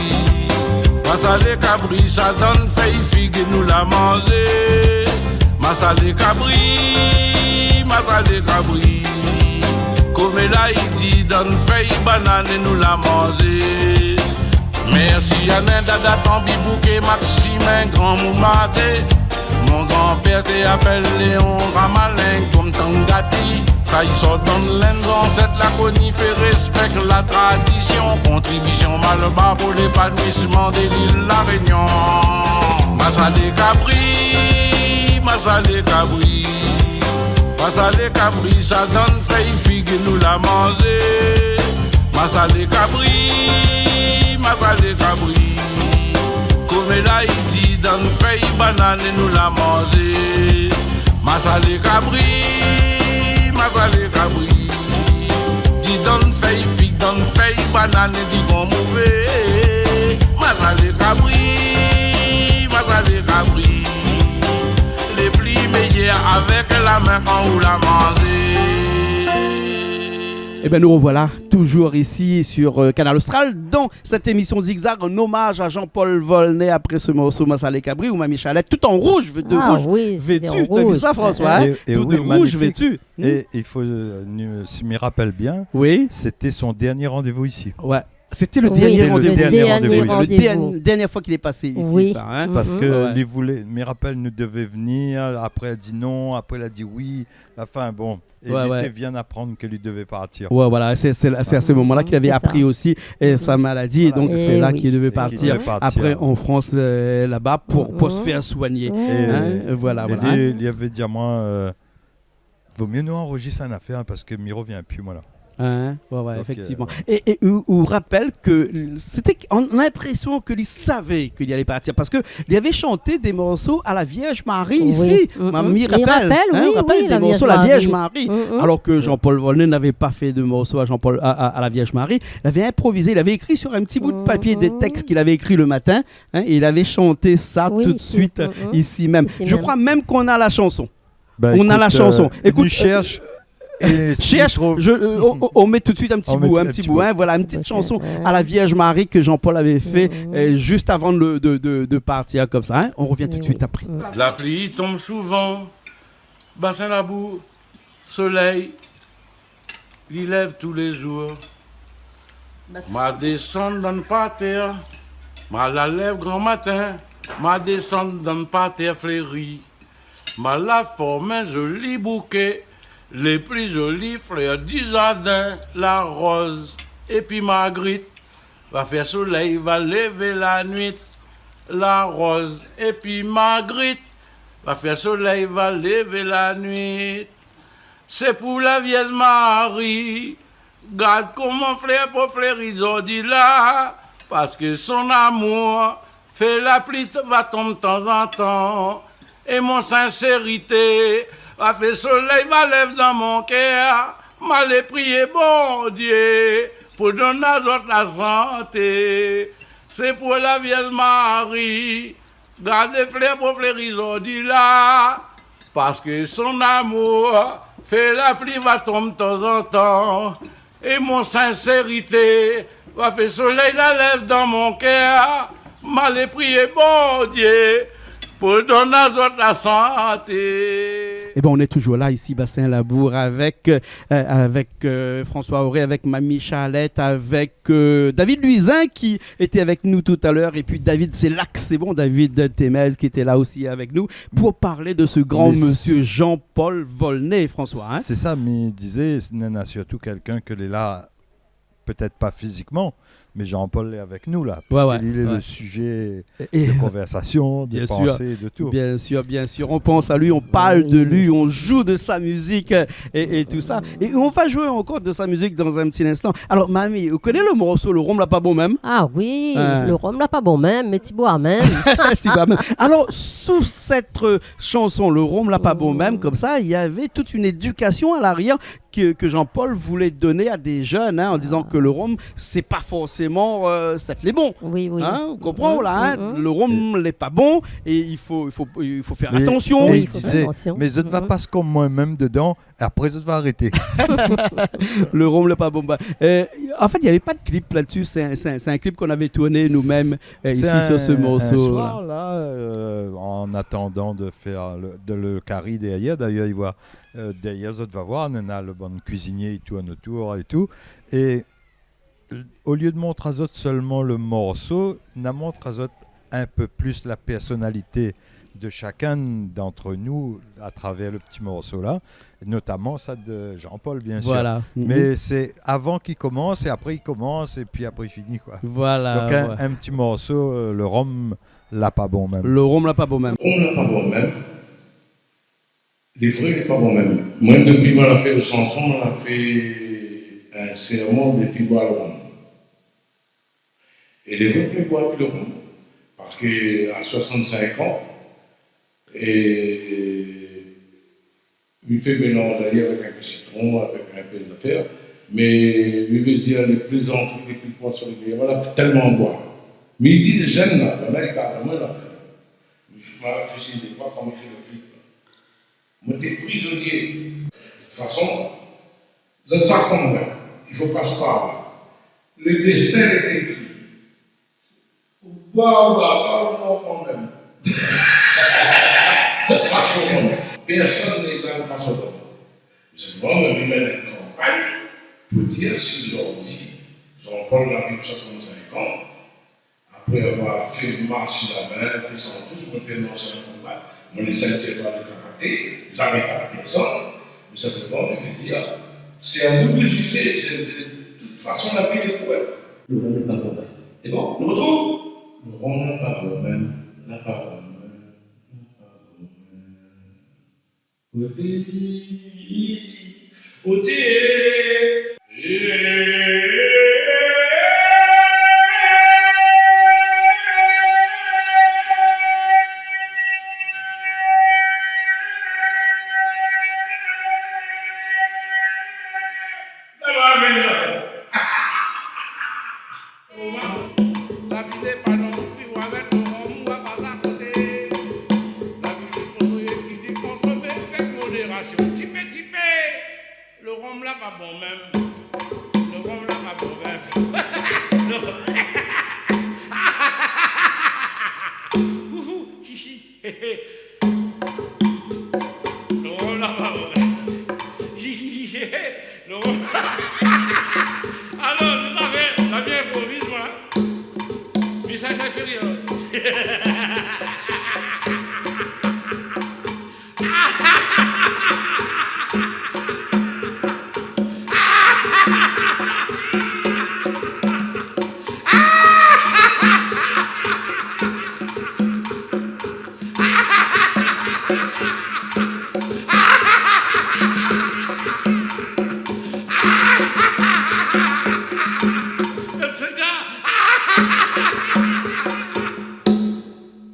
masalé kabri, sa dann fèy fig nou la manzé. Masalé kabri, masalé kabri, koméla i di, dann fèy banann nou la manzé. Mèrsi Anin, Dada, Tanbi, Bouké, Maksimin, Granmoun Marté, mon granpèr té apèl Léon Ramalin, konm Tangati, sa i sort dann lenn zansèt la koni, fé rèspèk la tradision, kontribision malbar pou lépanouisman de lil La Rényon. Masalé kabri, masalé kabri, masalé kabri, sa dann fèy fig nou la manzé. Masalé kabri, masalé kabri, koméla i di, dann fèy banann nou la manzé. Masalé kabri, masalé kabri, di dann fèy fig, dann fèy banann, di gwan mové. Masalé kabri, masalé kabri, lé pli méyèr avèk la min kan ou la manzé. Eh ben, nous revoilà toujours ici sur, euh, Kanal Austral dans cette émission Zigzag en hommage à Jean-Paul Volnay après ce morceau Massalé Kabri ou Mami Chalèt, tout en rouge, de rouge vêtu. Ah oui, c'était en rouge. T'as vu ça, François, hein ? Et, et tout de rouge vêtu. Et il faut, euh, nu-, si je me rappelle bien, c'était son dernier rendez-vous ici. Ouais. C'était le dernier rendez-vous. C'était le dernier rendez-vous. Le dernier, dernière fois qu'il est passé ici, ça, hein. Parce que li voulé, mi rapèl, nou devé vnir, apré la di non, apré la di oui. Enfin, bon, é li té vien aprann ke li devé partir. Ouais, voilà, c'est, c'est, c'est à ce moment-là qu'il avait appris aussi, euh, sa maladie, et donc c'est là qu'il devait partir après en France, euh, là-bas pour, pour se faire soigner. Hein, voilà, voilà. É li, li lavé di amoin, euh, vo myé nou anrozistr in afèr, hein, parske mi rovien pi, moin, la. Hein, ouais, ouais, effectivement. Donc, euh, et, et ou, ou rapèl ke c'était, on a l'impression que li savé ke li alé partir, parske li lavé shanté des morceaux à la Vierge Marie ici. Mami rapèl, hein, ou rapèl des morceaux à la Vierge Marie. Alors que Jean-Paul Volnay n'avait pas fait de morceaux à Jean-Paul, à, à, à la Vierge Marie. Il avait improvisé, il avait écrit sur un petit bout de papier des textes qu'il avait écrits le matin, hein, et il avait chanté ça tout de suite, euh, ici même. Je crois même qu'on a la chanson. Ben, on a la chanson. Écoute, euh, écoute, euh, cherche, euh, et si cherche, trouve, je, euh, on, on, on met tout de suite un petit bout, hein, voilà, une petite chanson à la Vierge Marie que Jean-Paul avait fait, euh, juste avant de, de, de, de partir comme ça, hein. On revient tout de suite après. La pli i tonm souvan, basin labou, solèy, li lèv tou lé zour. Ma désann dann patèr, ma la lèv gran matin, ma désann dann patèr fléri. Ma la form in zoli bouké, lé pli zoli flèr di zardin, la roz épi margrit. Va fé solèy, va lévé la nuit, la roz épi margrit. Va fé solèy, va lévé la nuit. Sé pou la Vièz Mari. Gard koman flèr pou fléri zordi la, parske son amour fé la pli t-, va tonm tanzantan. É mon sinsérité va fé solèy va lèv dan mon kèr. Ma lé priyé Bondié pou donn azot la santé. Sé pou la Vièz Mari. Gard flèr pou fléri zordi la, parske son amour fé la pli va tonm tanzantan. É mon sinsérité va fé solèy la lèv dan mon kèr. Ma lé priyé Bondié pou donn azot la santé. Eh ben, on est toujours là, ici, Bassin Labour, avec, euh, avec, euh, François Auré, avec Mami Chalèt, avec euh, David Louisin qui était avec nous tout à l'heure, et puis David, sé la ke sé bon, David Témez qui était là aussi avec nous pour parler de ce grand monsieur Jean-Paul Volnay, François, hein. Sé sa, mi dizé, néna sirtou kèlkin ke lé la, pétèt pa fizikman, mé Jean-Paul lé avèk nou la, puisque il est le sujet de conversation, de pensée, de tout. Bien sûr, bien sûr. On pense à lui, on parle de lui, on joue de sa musique, euh, et, et tout ça. Et on va jouer encore de sa musique dans un petit instant. Alors, Mami, ou koné le morso Le rom la pa bon mèm ? Ah oui, Le rom la pa bon mèm, mé ti boir mèm. Ti boir mèm. Alors, sous cette, euh, chanson, Le rom la pa bon mèm, comme ça, il y avait toute une éducation à l'arrière que, que Jean-Paul voulait donner à des jeunes, hein, en disant que le rhum, c'est pas forcément, euh, sat lé bon. Oui, oui. Hein, ou konpran, la, hein ? Le rom lé pa bon é i fo, i fo, i fo fé atansion. É li dizé, mé zot va pas konm moin mèm dedan, é apré zot va arété. Le rom lé pa bon. Bah, euh, en fait, il y avait pas de clip là-dessus. C'est un, c'est un, c'est un clip qu'on avait tourné nous-mêmes, euh, ici, sur ce morceau-là. C'est un, un soir, là, euh, en attendant de faire le, de le kari derrière, d'ailleurs, i voi euh, derrière, zot va voir, néna le bann kuizinié i tourn otour é tout. É, euh, au lieu de montr azot sèlman le morso, na montr azot un peu plus la personnalité de chacun d'entre nous à travers le petit morceau-là, notamment ça de Jean-Paul, bien sûr. Voilà. Mé sé avan k'i komans é apré i komans é pi apré i fini, koi. Voilà. Donc un, un petit morceau, euh, Le rom la pa bon mèm. Le rom la pa bon mèm. Rom la pa bon mèm. Lé vré, lé pa bon mèm. Moin, dopi moin la fé le shanson, moin la fé in sèrman de pi boir le rom. É lé vré ke mi boir pi le rom, parske a soisant-sink an, é mi fé mélanz ali avèk in pé sitron, avèk in pé zafèr, mé mi vé dir, lé plézantri, lé pi poison, lé pi, moin la tèlman boir. Mi di, lé jenn la, la, la, i parl amoin la. Mi fé, ma fé si dé foi kan mi fé le klip la. Moin té prizonié. De tout fason, zot sa konm moin. I fo pas par la. Le destin est écrit. Ou boi, ou boi pa, ou mor kanmèm. Fason kanmèm. Pèrsone lé la fason kanmèm. Sé moin, mi mèn in kanpagn pou dir si lordi Jean-Paul la viv soisant-sink an, apré avoir fé marsh la min, fé san tous, moin té in ansien konba, moin lé seintir noir de karaté, zamé tap pèrsone, mé sinpleman, mi vé dir, sé a zot de jijé, sé, sé, de tout fason, la vi lé krouèl. Le rom la pa bon mèm. Lé bon, nou artrouv. Le rom la pa bon mèm, la pa bon mèm, la pa bon mèm. Oté, oté. La vi lé pa lon, pi ou avèk lo rom, ou va pas akoté. La vi lé kontré, ki di kontré, mé avèk modérasion. Tipé, tipé. Lo rom la pa bon mèm. Lo rom la pa bon mèm. Lo rom. Ouhou, chichi. Lo rom la pa bon mèm. Chichi, chichi. Lo rom. Alor, zot i sav, la mi inproviz, moin. Mé sa, sa i fé rir.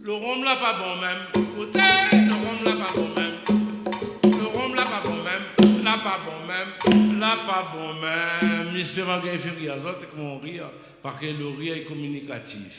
Lo rom la pa bon mèm. Oté, lo rom la pa bon mèm. Lo rom la pa bon mèm. La pa bon mèm. La pa bon mèm. Mister Magay fé rir azot, koman ou ri, parske lo rir lé kominikatif.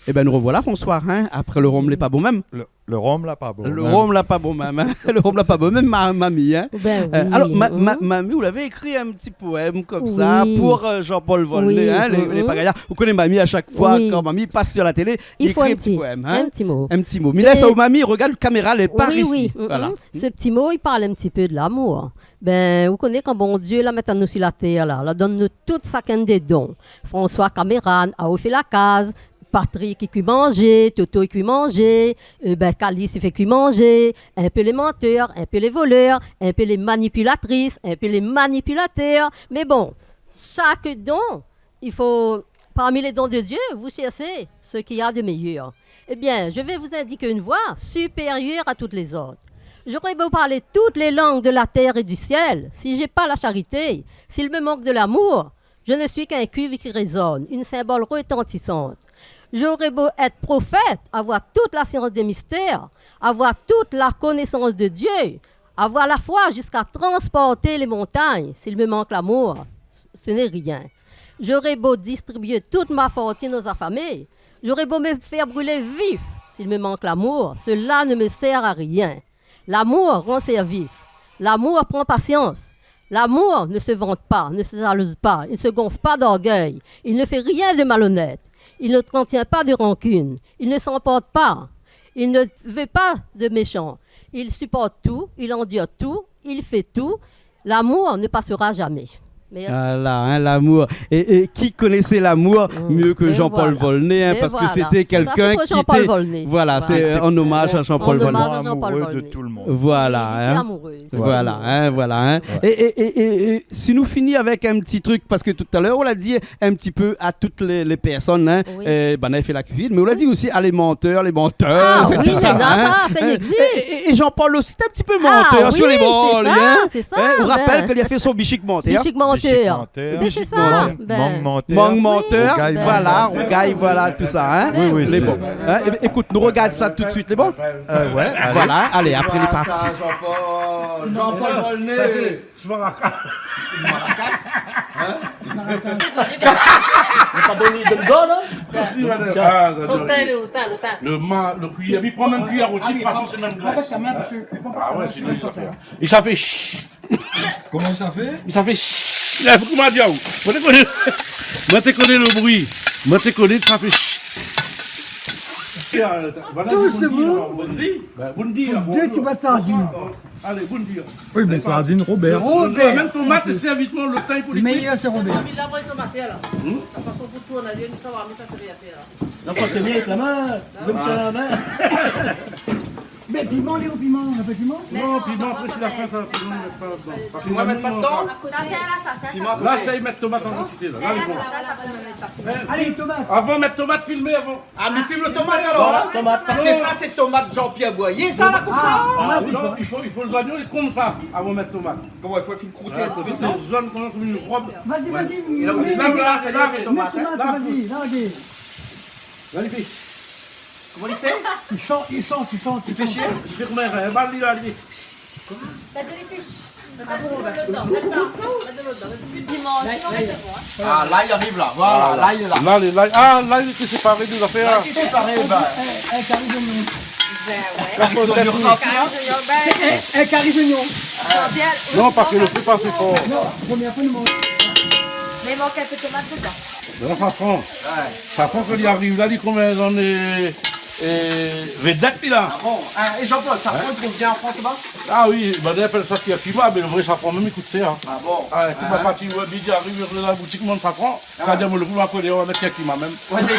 Ében, nou rovoila, François, in, apré lo rom lé pa bon mèm. Lo, lo rom la pa bon mèm. Lo rom la pa bon mèm, in. Lo rom la pa bon mèm, ma-, mami, in. Bin oui. Alor, ma-, ma-, mami, ou lavé ékri in ti poèm konmsa pou, eu, Jean-Paul Volnay, in, lé, lé pa gayar. Ou koné mami, a shak foi kan mami i pas su la télé, i ékri in ti poèm, in. I fo in ti mo. In ti mo. Mi lès aou mami, rogard la kaméra, lé par isi. Oui, oui. Voilà. Se ti mo, i parl in ti pé de lamour. Bin, ou koné kan Bondié la mèt anou si la tèr la, la donn anou tout sakinn dé don. François Cameran, aou i fé la kaz, Patrick i kui manzé, Toto i kui manzé, eu, bin, Kalis i fé kui manzé, in pé lé mantèr, in pé lé volèr, in pé lé manipilatris, in pé lé manipilatèr. Mé bon, shak don, i fo, parmi les dons de Dieu, vous cherchez ce qu'il y a de meilleur. Eh bien, je vais vous indiquer une voie supérieure à toutes les autres. J'aurai beau parler toutes les langues de la terre et du ciel, si j'ai pas la charité, s'il me manque de l'amour, je ne suis qu'un cuivre qui résonne, une cymbale retentissante. J'aurai beau être prophète, avoir toute la science des mystères, avoir toute la connaissance de Dieu, avoir la foi jusqu'à transporter les montagnes, s'il me manque l'amour, ce n'est rien. J'aurai beau distribuer toute ma fortune aux affamés, j'aurai beau me faire brûler vif, s'il me manque l'amour, cela ne me sert à rien. L'amour rend service. L'amour prend patience. L'amour ne se vante pas, ne se jalouse pas, il ne se gonfle pas d'orgueil, il ne fait rien de malhonnête, il n'entretient pas de rancune, il ne s'emporte pas, il ne veut pas de méchant, il supporte tout, il endure tout, il fait tout. L'amour ne passera jamais. Merci. Voilà, in, lamour. É, é ki koné lamour mié ke Jean-Paul Volnay, in, parske sété kèlkin ki té, voilà, sé an omaz a Jean-Paul Volnay. An omaz a Jean-Paul Volnay. Amoureux de tout le monde. Voilà, in. Li té amoureux. Voilà, in, voilà, in. Ouais. É, é, é, é, é si nou fini avèk in ti trik, parske talèr ou la di in ti pé a tout lé, lé pèrsone, in, eu, banna i fé la kuizine, mé ou la di osi a lé mantèr, lé mantèz, tousa, in. Ah oui, sa, sa i égzis. É, é, é Jean-Paul osi, té in ti pé mantèr su lé bor, in. Ah oui, sé sa, sé sa, bin. Ou rapèl ke li la fé son Bichik Mantèr. Bichik Mantèr. Bichik Mantèr. Mé sé sa, bin. Mang Mantèr. Mang Mantèr, voilà, rougay, voilà, tousa, in. Bin oui. Lé bon. In, é, ékout, nou rogard sa tout de suit, lé bon ? Eu, ouais, alé. Voilà, alé, apré lé parti. Jean-Paul, Jean-Paul Volnay. Sa sé Maracas. Maracas. In ? Dézolé, mé... Ou la pa done, done, done, in ? Ah, sa, sa, lo tin, lo tin, lo tin. Lo ma-, lo kuiyèr, li pran mèm kuiyèr osi, de tout fason, sé mèm gras. Ah, wé, sinon, sa fé, in. É sa fé ch. Koman sa fé ? Sa fé ch. La, koman di aou ? Moin té koné, moin té koné lo bri. Moin té koné, sa fé ch. Tout se bon. Bin, bon di, pou dé ti bwat sardine. Alé, bon di. Oui, mé sardine Robert. Robert. Mèm tomat, sèrvi lo tin pou li kui. Méyèr, sé Robert. Mé la, tomat, la. Hmm ? La fason pou tourn, alé, nou sava, mé sa, sé rien. Non, pa tenir la min, mèm si la min. Mé piman, lé o piman, na pa piman ? Non, piman, apré, si la fin, sa, piman, mé pa, bon. Parské moin, mi mèt pa dedan. Sa, sé la, sa, sa, sa. La, sa, i mèt tomat an kantité, la. La, lé bon. Sa, sa, sa, sa. Alé, tomat. Avan, mèt tomat, filmé avan. Ah, mi film lo tomat, alor, in ? Tomat. Parské sa, sé tomat Jean-Pierre Boyer, sa, la, konmsa. Ah, non, i fo, i fo zoignon konmsa, avan mèt tomat. Koman, i fo fé krouté in ti pé, non ? Zoignon konm in rob. Vas-y, vas-y, mets, mets, mets, mets, mets, mets, vas-y, larg. Koman li fé ? Koman li fé ? I shant, i shant, i shant, i fé shé ? I fé koman sa ? Bal li la, li. Mèt de lépis. Mèt de lo dedan, mèt de lo dedan. Mèt de lo dedan. Mèt de lo dedan. Mèt de lo dedan. Ah, lay i ariv la. Voilà, lay lé la. Lay, lay. Ah, lay té séparé dé zafèr. Lay té séparé, bin. In kari zoignon. Bin wé. Kari zoignon. Kari zoignon, bin. In, in kari zoignon. Non, parské lo fé pa asé for. Non, promié foi nou manz. Mé mank in pé tomat dedan. Bin, safran. Wé. Safran, kan li ariv la, li komince dan lé, é, vedèt, li, la. Ah bon ? Ah, é Jean-Paul, safran, i trouv bien an Frans, laba ? Ah oui, bin, i apèl sa kirkima, mé lo vré safran mèm, i kout shèr, in. Ah bon ? Ah, tout ma parti, wé, Bidi ariv dan la boutik, mon safran. Ah. Sa di, moin, lo pli, ma koné, ou va mèt kirkima mèm. Wé, mé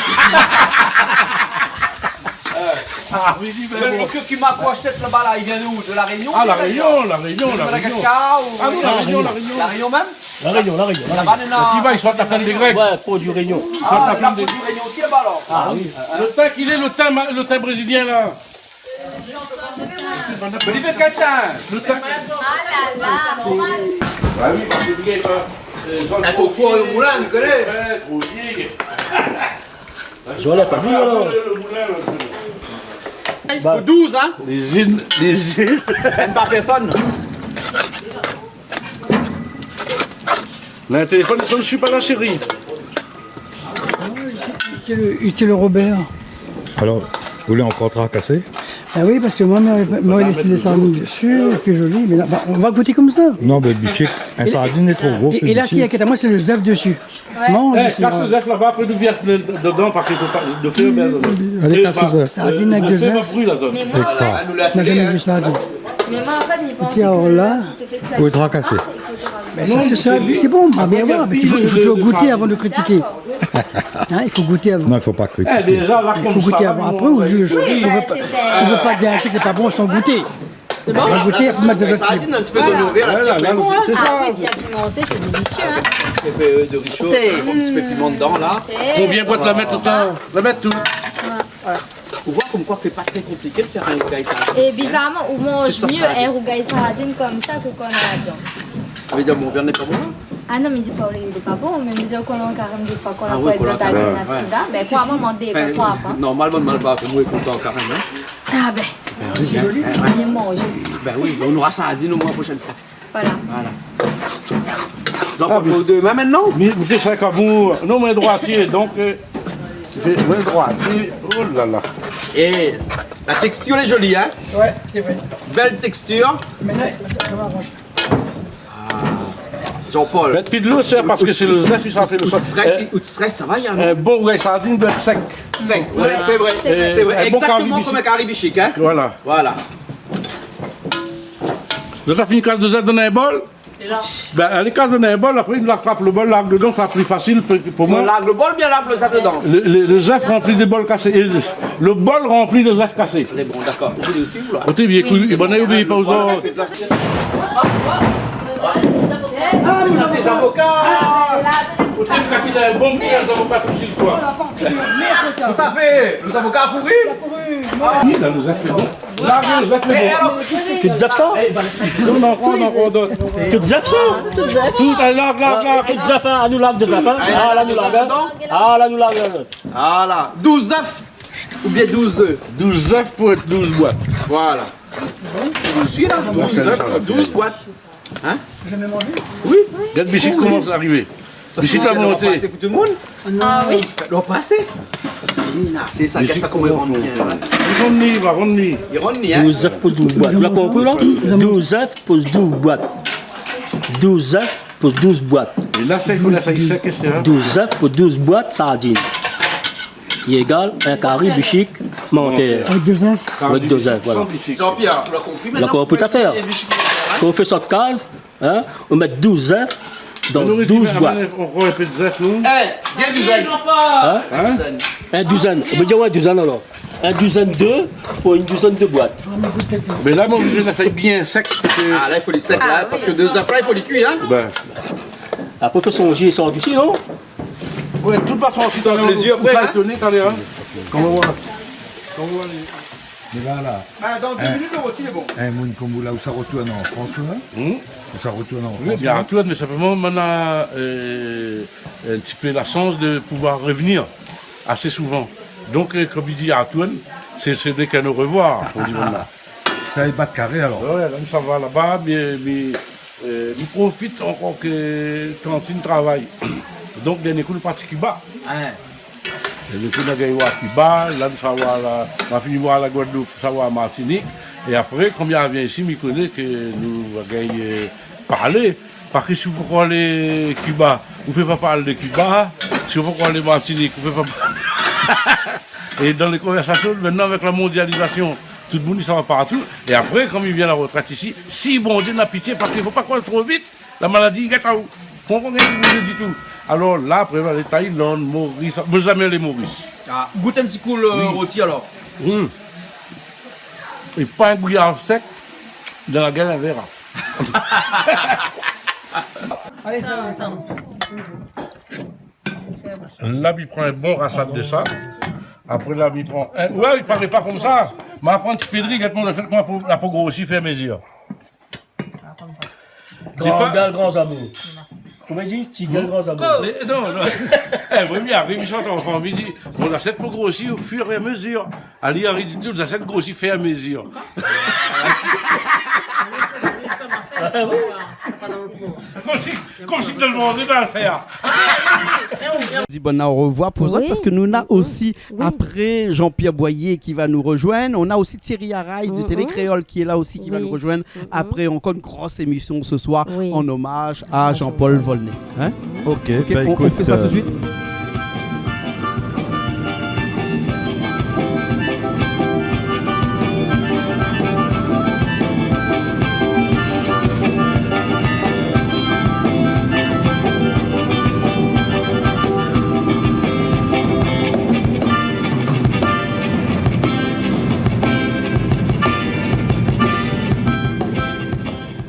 ah oui, li, mé lo bon. Lo kirkima k'ou ashèt laba, la, i vien de ou ? De La Rényon, ou de Madagascar, ou... Ah, La Rényon, La Rényon, La Rényon. La Rényon mèm ? La Rényon, La Rényon, La Rényon. Laba, néna... Kirkima, i sort la plèn dé Grèk. Wé, produi Rényon. Ah, la produi Rényon osi laba, alor. Ah oui. Lo tin ki lé, lo tin ma-, lo tin brézilien, la. Mé li fé kèl tin ? Lo tin. Ah la la. Ba oui, parské li lé pa, euh, in tofu o moulin, ou koné. Wé, gro vié. Zot la pa vi, alor. Pou douz, in ? Lé zin, lé zin. Mèm pa pèrsone. Mé téléfone i sone, mi sui pa la, shéri. Utile, utile Robert. Alor, ou lé ankor trakasé ? Ah oui, parské moin, moin, moin, lé, lé sardine dési, lé zoli, mé la, ba, nou va gouté konmsa. Non, mé bichik, in sardine lé tro gro, é, é la, sak i inkièt amoin, sé lo zèf dési. Wé. Non, é, kas lo zèf laba, apré nou vèrs dedan, parské i fo pa, de fèr, mé, allez, kas lo zèf. Sardine avèk dé zèf. Mé moin, wé. Èk sa. Na zamé vi sa, di. Mé moin, an fèt, mi pans ke la, sété fé... Ou trakasé. Bin, sa, sé sa, sé bon, ma bien voir, mé i fo, i fo gouté avan de kritiké. Dakor. In, i fo gouté avan. Non, i fo pa kritiké. I fo gouté avan. Apré, ou juj. Oui, bin, sé... Ou pé pa, ou pé pa dir in trik lé pa bon san gouté. Sé bon ? Ou va gouté, mèt dan lo sardine, in ti pé zoignon vèr, in ti pé piment, in. Voilà, sé sa. Ah oui, bien pimenté, c'est délicieux, hein. In ti pé de richo, in ti pé piman dedan, la. Konbien bwat la mèt tout sa ? La mèt tout. Voilà. Ou voi konmkoi sé pa tré konpliké de fèr in rougay sardine, in. É bizarman, ou manz myé in rougay sardine konmsa ke kan ou na la viann. Sa vé dir mon viann lé pa bon, la ? Ah non, mé di pa ou lé pa bon, mé mi di kan ou lé an karèm, défoi, kan ou la... Ah oui, kan ou lé an karèm, wé. Bin, koi, moin, mandé, koi, koi, koi. Normalman, mal ba, moin lé kontan an karèm, in. Ah bin, bien manzé. Bin oui, nou nora sardine omoin la proshèn foi. Voilà. Voilà. Donk, ah, ou fé dé min mintnan ? Mi, mi fé sa konm ou. Non, moin droitié, donk, euh, mi fé, moin droitié. Oh la la. É la tékstir lé zoli, in ? Wé, sé vré. Bèl tékstir. Mé la, sa va, moin. Ah. Jean-Paul. Mèt pi dolo, sé parské sé lo zèf, sa i fé lo sèk. Out strès, euh, out strès, sa va, Yann ? In bon rougay sardine i doi èt sèk. Sèk, wé, sé vré. Sé vré. Sé vré. In bon kari bichik. Égzaktoman konm in kari bichik, in ? Voilà. Voilà. Zot la fine kas dé zèf dan in bol ? Bin, alé kas dan in bol, apré, mi larg lo bol, larg dedan, sa pli fasil pou, pou moin. Larg lo bol, bien larg lo zèf dedan. Lo, lo, lo zèf ranpli dé bol kasé. É lo, lo bol ranpli dé zèf kasé. Lé bon, dakor. Ou vé suiv, la ? Oté, bien, ékout, é bin, oubli pa osa. Sa, sé zavoka. Oté, mi kati in bon kiyèr zavoka tout suit, koi. Kosa i fé ? Lo zavoka la pouri ? Oui, la, lo zèf lé bon. Larg lo zèf, lé bon. Tout zèf sa ? Non, non, non, non. Tout zèf sa ? Tout zèf. Tout, alé, larg, larg, larg. Tout zèf, in, anou larg dé zèf, in. Ah, la, nou larg, in. Ah, la, nou larg, in. Voilà. Douz zèf oubien douz zèf ? Douz zèf pou èt douz bwat. Voilà. Douz zèf pou douz bwat. In ? Zamé manzé ? Oui. Gard bichik i komans arivé. Bichik la monté. Pasé pou tout le monde. Ah oui. Lé pasé. Si, la, sé sa, gard sa koman i rann bien, hein. I rann ni, i rann ni. I rann ni, hein. Douz zèf pou douz boit. Ou la konpri la ? Douz zèf pou douz boit. Douz zèf pou douz boit. É la, sa, i fo la, sa, i sèk, sé sa. Douz zèf pou douz boit sardine. I égal in kari bichik mantèr. Avèk dé zèf. Avèk dé zèf, voilà. Jean-Pierre, ou la konpri mintnan ? Dakor, tout à fait. Kan ou fé sa kaz, hein, ou mèt douz zèf dan douz boit. Ankor in pé de zèf, non ? Eh, di in douzèn. Hein ? In douzèn. Ou pé dir, ouais, douzèn alor. In douzèn de, pou in douzèn de boit. Mé la, moin, mi lès sa bien sèk, parske... Ah, la, i fo li sèk, la, parske dé zèf la, i fo li kui, hein. Ben. Apré, fo sonjé, i sort isi, non ? Ouais, de tout fason, si sa plézir, ou sa étoné talèr, hein. Koman ou va, koman ou va alé ? Mé la, la. Ah, dan dé minit, le roti lé bon. In moun konm ou la, ou sa retourn an Frans, hein ? Hmm ? Ou sa retourn an Frans, hein ? Oui, bien, retourn, mé sinploman, moin néna, euh, in ti pé la shans de pouvoir revenir asé souvan. Donk, euh, konm i di, retourn, sé, sé nek in au revoir, konm i di mintnan. Sa i bat karé, alor. Ouais, la, nou sava laba, mé, mé, euh, nou profit ankor ke tantine travay. Donk, dernié kou, nou parti Kiba. Hein. É dopi nou la gingn oir Kiba, la, nou sava la, nou la fini oir la Guadeloupe, sava Martinique. É apré, konm mi arvien isi, mi koné ke nou va gingn, euh, parlé. Parske si ou pé pa alé Kiba, ou pé pa parl de Kiba. Si ou pé pa alé Martinique, ou pé pa parl. É dan lé konvèrsasion, mintnan, avèk la mondializasion, tout moun i sava partou. É apré, konm i vien la retrèt isi, si Bondié na pitié, parske fo pa kroir tro vit, la maladi i gèt aou. Konpran, gingn bouzé ditou. Alor la, apré, va alé Thaïlande, Maurice, moin zamé alé Maurice. Ah, gout in ti kou le roti, alor. Hmm. É pa in gouyar sèk, dan la gèl in vèr. Alé, sa va, sa va. La, mi pran in bon rasad de sa. Apré, la, mi pran in, ouais, i paré pa konmsa. Ma pran in ti pé de ri, gèt mon asièt, koman la po, la po grosi, fé a mézir. Gran gèl, gran zamour. Koman i di ? Ti gèl, gran zamour. Mé non, non. Eh, oui, mi ariv, mi sort an fanmi, mi di, mon asièt pou grosi au fur é a mézir. Ali, Henri di tout, zasièt grosi fur é a mézir. Ah oui. Konm si, konm si tout le moun té dan lafèr. Di banna au revoir pou zot, oui, parske nou néna osi, oui, apré Jean-Pierre Boyer ki va nou rejoindre, nou néna osi Thierry Araye de Télé Kréol ki lé la osi, ki va nou rejoindre apré ankor in gro émision ce soir, oui, en hommage à Jean-Paul Volnay. Hein ? Ok, ben, écoute, on fait ça tout de suite.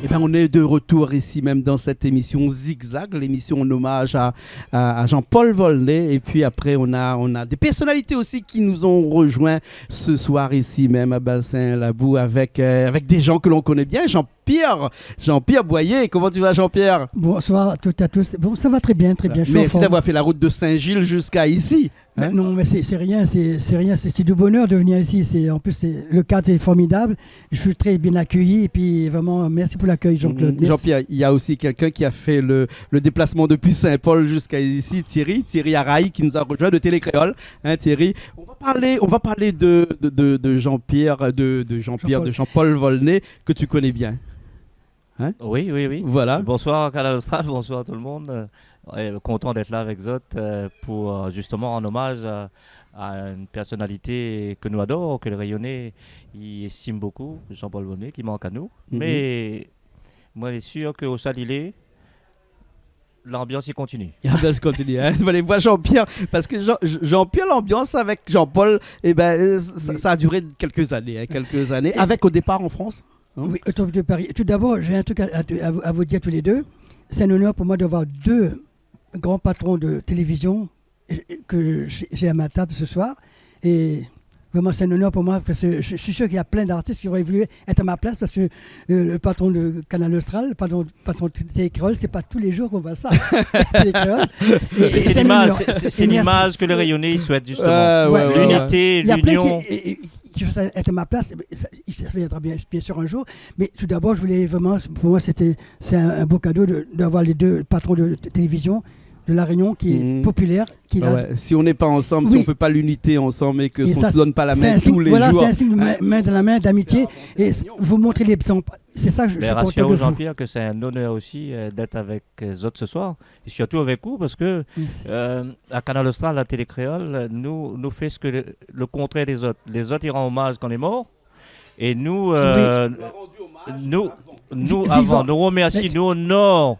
Eh ben, on est de retour ici même dans cette émission Zigzag, l'émission en hommage à, à, à Jean-Paul Volnay. Et puis après, on a, on a des personnalités aussi qui nous ont rejoint ce soir ici même à Bassin Labou avec, euh, avec des gens que l'on connaît bien. Jean-Pierre, Jean-Pierre Boyer. Comment tu vas, Jean-Pierre ? Bonsoir à toutes et à tous. Bon, ça va très bien, très bien. Je suis en forme. Merci d'avoir fait la route de Saint-Gilles jusqu'à ici. Hein ? Non, mais c'est, c'est rien, c'est, c'est rien, c'est, c'est du bonheur de venir ici. C'est, en plus, c'est, le cadre est formidable. Je suis très bien accueilli et puis vraiment, merci pour l'accueil, Jean-Claude. Mhm. Merci. Jean-Pierre, il y a aussi quelqu'un qui a fait le, le déplacement depuis Saint-Paul jusqu'à ici, Thierry, Thierry Araye, qui nous a rejoint de Télé Kréol. Hein, Thierry ? On va parler, on va parler de, de, de, de Jean-Pierre, de, de Jean-Pierre, Jean-Paul, de Jean-Paul Volnay, que tu connais bien. Hein ? Oui, oui, oui. Voilà. Bonsoir, Kanal Austral, bonsoir tout le monde. Euh, euh, kontan d'èt la avèk zot, euh, pou, euh, zistoman rann omaz a, a in pèrsonalité ke nou ador, ke lé Rényoné i èstim bokou, Jean-Paul Volnay, ki mank anou. Mhm. Mé moin lé sir ke ousa li lé, lanbians i kontinié. Lanbians i kontinié, hein. Fo alé voir Jean-Pierre, parske Jean, Jean-Pierre, lanbians avèk Jean-Paul, eh ben, euh, sa, sa a duré kèlk zané, hein, kèlk zané, avèk au départ en France. Hein ? Oui, au départ de Paris. Tout d'abord, j'ai un truc à, à, à vous, à vous dire tous les deux. C'est un honneur pour moi d'avoir deux grands patrons de télévision, euh, que j'ai, j'ai à ma table ce soir. Et vraiment, c'est un honneur pour moi parce que je, je suis sûr qu'il y a plein d'artistes qui auraient voulu être à ma place parce que, euh, le patron de Kanal Austral, le patron, patron de Télé Kréol, c'est pas tous les jours qu'on voit ça. Télé Kréol. Et, et c'est un honneur. Et c'est l'image, c'est, c'est, c'est l'image que les Réunionnais souhaitent, justement. Euh, ouais, ouais, ouais. L'unité, l'union. Il y a plein qui, et, et, qui veut être à ma place, mais ça, il se reviendra bien, bien sûr un jour. Mais tout d'abord, je voulais vraiment, pour moi, c'était, c'est un, un beau cadeau de, d'avoir les deux patrons de t-, télévision, de La Réunion qui est populaire, qui... Ah ouais, si on n'est pas ensemble, si on fait pas l'unité ensemble et que on se donne pas la main tous les jours, hein. Et ça, c'est un signe, voilà, c'est un signe de main, main dans la main, d'amitié. Et c-, vous montrez l'exemple. C'est ça que je, je suis content de vous. Mé rasir aou, Jean-Pierre, ke sé in onèr osi, euh, d'èt avèk, euh, zot se soir, é sirtou avèk ou, parske, euh, à Kanal Austral, la télé kréol, euh, nou, nou fé sak le, le kontrèr dé zot. Lézot i rann omaz kan lé mor, é nou, euh, nou, nou, avan, nou romèrsi, nou onor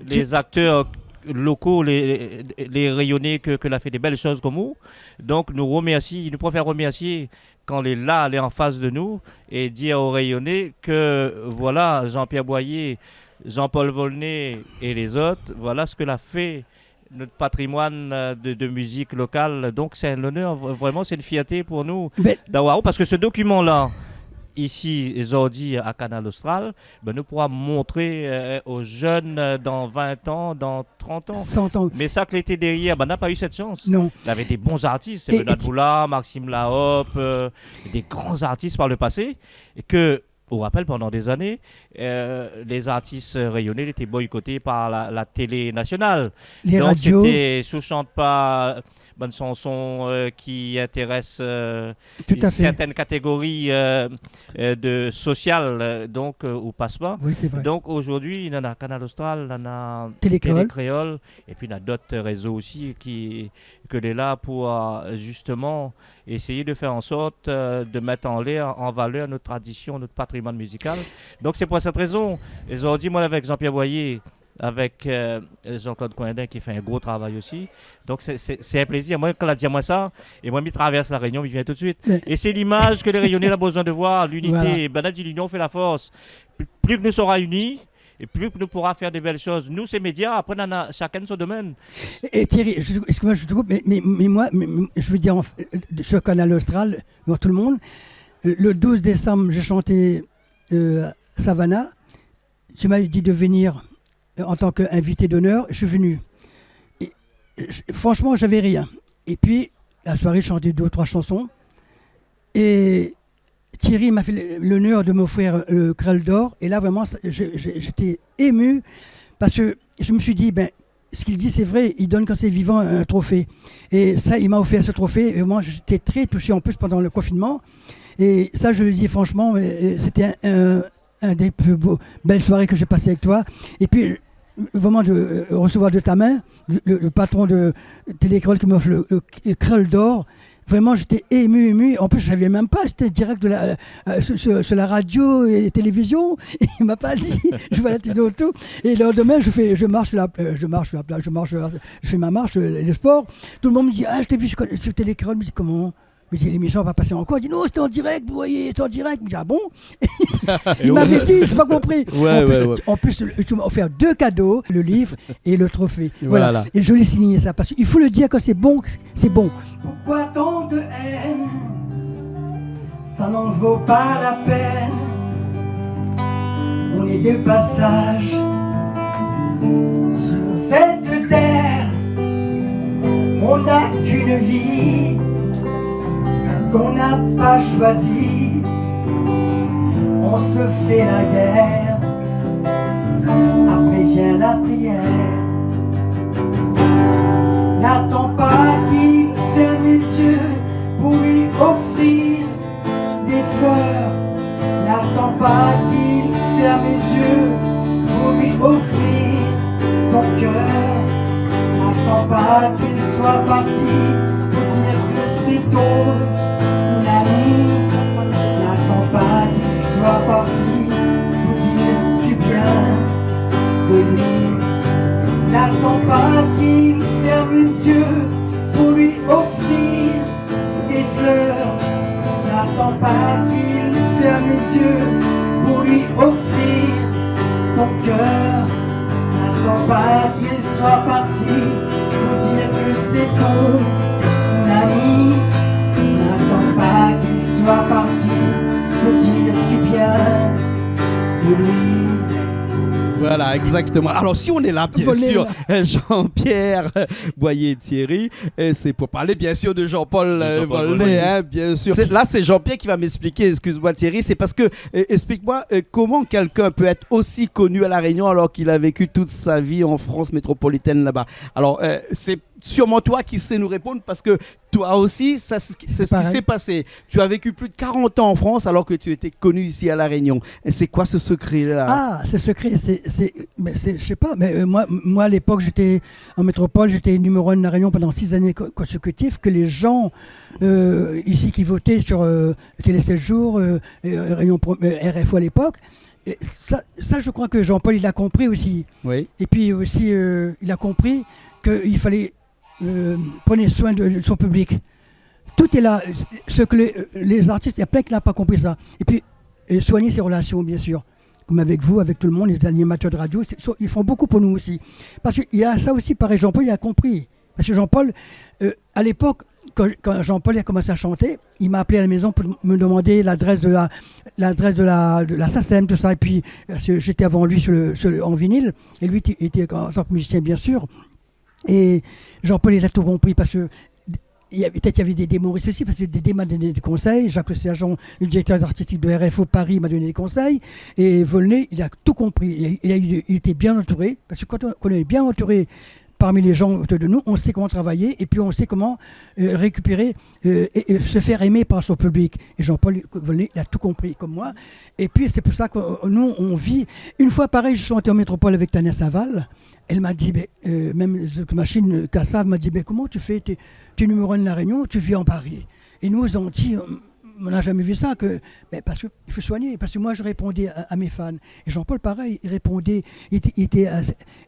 lé aktèr loko, lé, lé, lé Rényoné ke, ke la fé dé bèl shoz konm ou. Donk nou romèrsi, nou préfèr romèrsié kan lé la, lé an fas de nou, é dir o Rényoné ke, voilà, Jean-Pierre Boyer, Jean-Paul Volnay é lézot, voilà sak la fé nout patrimoine, euh, de, de mizik lokal. Donk sé in onèr, vr-, vréman sé in fièrté pou nou d'avoir, parske se dokiman-la, isi, zordi, à Kanal Austral, ben, nou poura montré, euh, o jenn, euh, dan vin an, dan trant an. San an. Mé sak lété dèrièr, ben, na pa u sèt shans. Non. Navé dé bon artis, Benoît Boulard, Maxime Lahope, euh, dé gran artis par le pasé, é ke ou rapèl, pandan dé zané, euh, lé artis, euh, rényoné lété boykoté par la, la télé nasional. Donk, sété, si ou shant pa bann shanson, euh, ki intérès, euh, in sèrtin katégori, euh, euh, de sosial, euh, donk, euh, ou pas pa. Oui, sé vré. Donk, zordi, nana Kanal Austral, nana Télé Kréol, épi nana dot rézo osi ki, ke lé la pou, euh, zistoman, éséyé de fèr an sort, euh, de mèt anlèr, an valèr nout tradision, nout patrimoine mizikal. Donk sé pou sèt rézon, zordi, moin, avèk Jean-Pierre Boyer, avèk, euh, Jean-Claude Coindin ki fé in gro travay osi. Donk sé, sé, sé in plézir. Moin, kan la di amoin sa, é moin, mi travèrs La Rényon, mi vien tout de suit. Mé... É sé limaz ke lé Rényoné la bezoin de voir, linité. Voilà. Bernard di, l'union fait la force. Pl-, pli ke nou sera ini, é pli ke nou poura fèr de bèl shoz. Nou, sé média, apré, nana, shakinn son domèn. Et, et Thierry, je, excuse-moi, je te coupe, mais, mais, mais moi, mais, mais, je veux dire, en f-, euh, sur Kanal Austral, devant tout le monde, euh, le douze décembre, j'ai chanté, euh, Savannah. Tu m'as dit de venir, euh, en tant qu'invité d'honneur. Je suis venu. Et, euh, je, franchement, j'avais rien. Et puis, la soirée, j'ai chanté deux ou trois chansons. Et Thierry m'a fait le, l'honneur de m'offrir le Kréol d'Or. Et là, vraiment, ça, je, je, j'étais ému parce que je me suis dit, ben, ce qu'il dit, c'est vrai, il donne quand c'est vivant un trophée. Et ça, il m'a offert ce trophée. Et moi, j'étais très touché en plus pendant le confinement. Et ça, je le dis franchement, et, et c'était un, un, un des plus beaux, belles soirées que j'ai passées avec toi. Et puis, vraiment de, euh, recevoir de ta main, le, le, le patron de Télé Kréol qui m'offre le, le, le Kréol d'Or. Vraiment, j'étais ému, ému. En plus, je savais même pas, c'était direct de la, euh, sur, sur, sur la radio et télévision. Et il m'a pas dit, je vois la télé autour. Et le lendemain, je fais, je marche sur la, euh, je marche sur la plage, je marche, je fais ma marche, euh, le sport. Tout le monde me dit, « Ah, je t'ai vu sur, sur Télé Kréol. » Je me dis, « Comment ? » Je dis, « L'émission va pas passer encore. » Il dit, « Non, c'était en direct, vous voyez, c'était en direct. » Je dis, « Ah bon ? » Il m'avait dit, j'ai pas compris. Ouais, en plus, ouais, ouais. En plus, tu m'as offert deux cadeaux, le livre et le trophée. Voilà. Voilà. Et je l'ai signé ça, parce qu'il faut le dire quand c'est bon, c'est bon. Pourquoi tant de haine ? Ça n'en vaut pas la peine. On n'est de passage sur cette terre. On n'a qu'une vie qu'on n'a pas choisie. On se fait la guerre. Après vient la prière. N'attends pas qu'il ferme les yeux pour lui offrir des fleurs. N'attends pas qu'il ferme les yeux pour lui offrir ton cœur. N'attends pas qu'il soit parti pour dire que c'est ton ami. N'attends pas qu'il soit parti pour dire du bien de lui. N'attends pas qu'il ferme les yeux pour lui offrir des fleurs. N'attends pas qu'il ferme les yeux pour lui offrir ton cœur. N'attends pas qu'il soit parti pour dire que c'est ton ami. N'attends pas qu'il soit parti pour dire du bien de lui. Voilà, Exactement. Alors, si on est là, bien sûr, euh, Jean-Pierre, euh, Boyer-Thierry, euh, c'est pour parler, bien sûr, de Jean-Paul, euh, Volnay, hein, bien sûr. C'est, là, c'est Jean-Pierre qui va m'expliquer, excuse-moi, Thierry, c'est parce que, euh, explique-moi, euh, comment quelqu'un peut être aussi connu à La Réunion alors qu'il a vécu toute sa vie en France métropolitaine là-bas. Alors, euh, c'est sûrement toi qui sais nous répondre parce que toi aussi, ça, c'est ce qui, c'est ce qui s'est passé. Tu as vécu plus de quarante ans en France alors que tu étais connu ici à La Réunion. Et c'est quoi ce secret-là ? Ah, ce secret, c'est, c'est, mais c'est, je sais pas, mais, euh, moi, moi, à l'époque, j'étais en métropole, j'étais numéro un de La Réunion pendant six années co-, consécutives, que les gens, euh, ici qui votaient sur, euh, Télé sept Jours, euh, et, euh, Réunion Pro-, euh, R F O à l'époque, et ça, ça, je crois que Jean-Paul, il a compris aussi. Oui. Et puis aussi, euh, il a compris qu'il fallait euh, prenez soin de, de son public. Tout est là. Ce que les, les artistes, il y a plein qui n'ont pas compris ça. Et puis, euh, soigner ses relations, bien sûr. Comme avec vous, avec tout le monde, les animateurs de radio, c'est, sont, ils font beaucoup pour nous aussi. Parce qu'il y a ça aussi, pareil, Jean-Paul, il a compris. Parce que Jean-Paul, euh, à l'époque, quand, quand Jean-Paul a commencé à chanter, il m'a appelé à la maison pour me demander l'adresse de la, l'adresse de la, de la SACEM, tout ça. Et puis, parce que j'étais avant lui sur le, sur le, en vinyle, et lui était, était en tant que musicien, bien sûr. Et Jean-Paul, il a tout compris parce que il y avait, peut-être il y avait des, des Maurice aussi, parce que Dédé m'a donné des conseils, Jacques Le Sergent, le directeur artistique de R F O Paris, m'a donné des conseils, et Volnay, il a tout compris. Il, il a eu, il était bien entouré, parce que quand on, quand on est bien entouré parmi les gens autour de nous, on sait comment travailler, et puis on sait comment, euh, récupérer, euh, et, et se faire aimer par son public. Et Jean-Paul Volnay, il a tout compris, comme moi. Et puis, c'est pour ça que, euh, nous, on vit. Une fois, pareil, je chantais en métropole avec Tania Saval. Elle m'a dit, ben, euh, même Zouk Machine, euh, Kassav' m'a dit, ben, comment tu fais, t'es, t'es numéro un de La Réunion, tu vis en Paris. Et nous, aux Antilles, on, on n'a jamais vu ça, que, ben, parce que il faut soigner, parce que moi, je répondais à, à mes fans. Et Jean-Paul, pareil, il répondait, il était, il était, euh,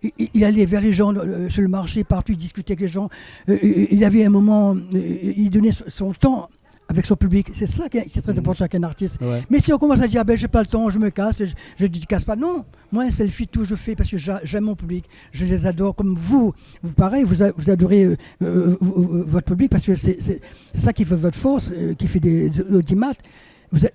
il, il, il allait vers les gens, euh, sur le marché, partout, il discutait avec les gens. Euh, euh, il avait un moment, euh, il donnait son, son temps avec son public. C'est ça qui est, qui est très important avec un artiste. Ouais. Mais si on commence à dire, ah ben, j'ai pas le temps, je me casse, je, je dédicace pas. Non, moi, un selfie, tout, je fais parce que j'a-, j'aime mon public. Je les adore comme vous. Vous, pareil, vous a-, vous adorez, euh, euh, vous, vous, votre public parce que c'est, c'est ça qui fait votre force, euh, qui fait des, des audimates. Vous êtes,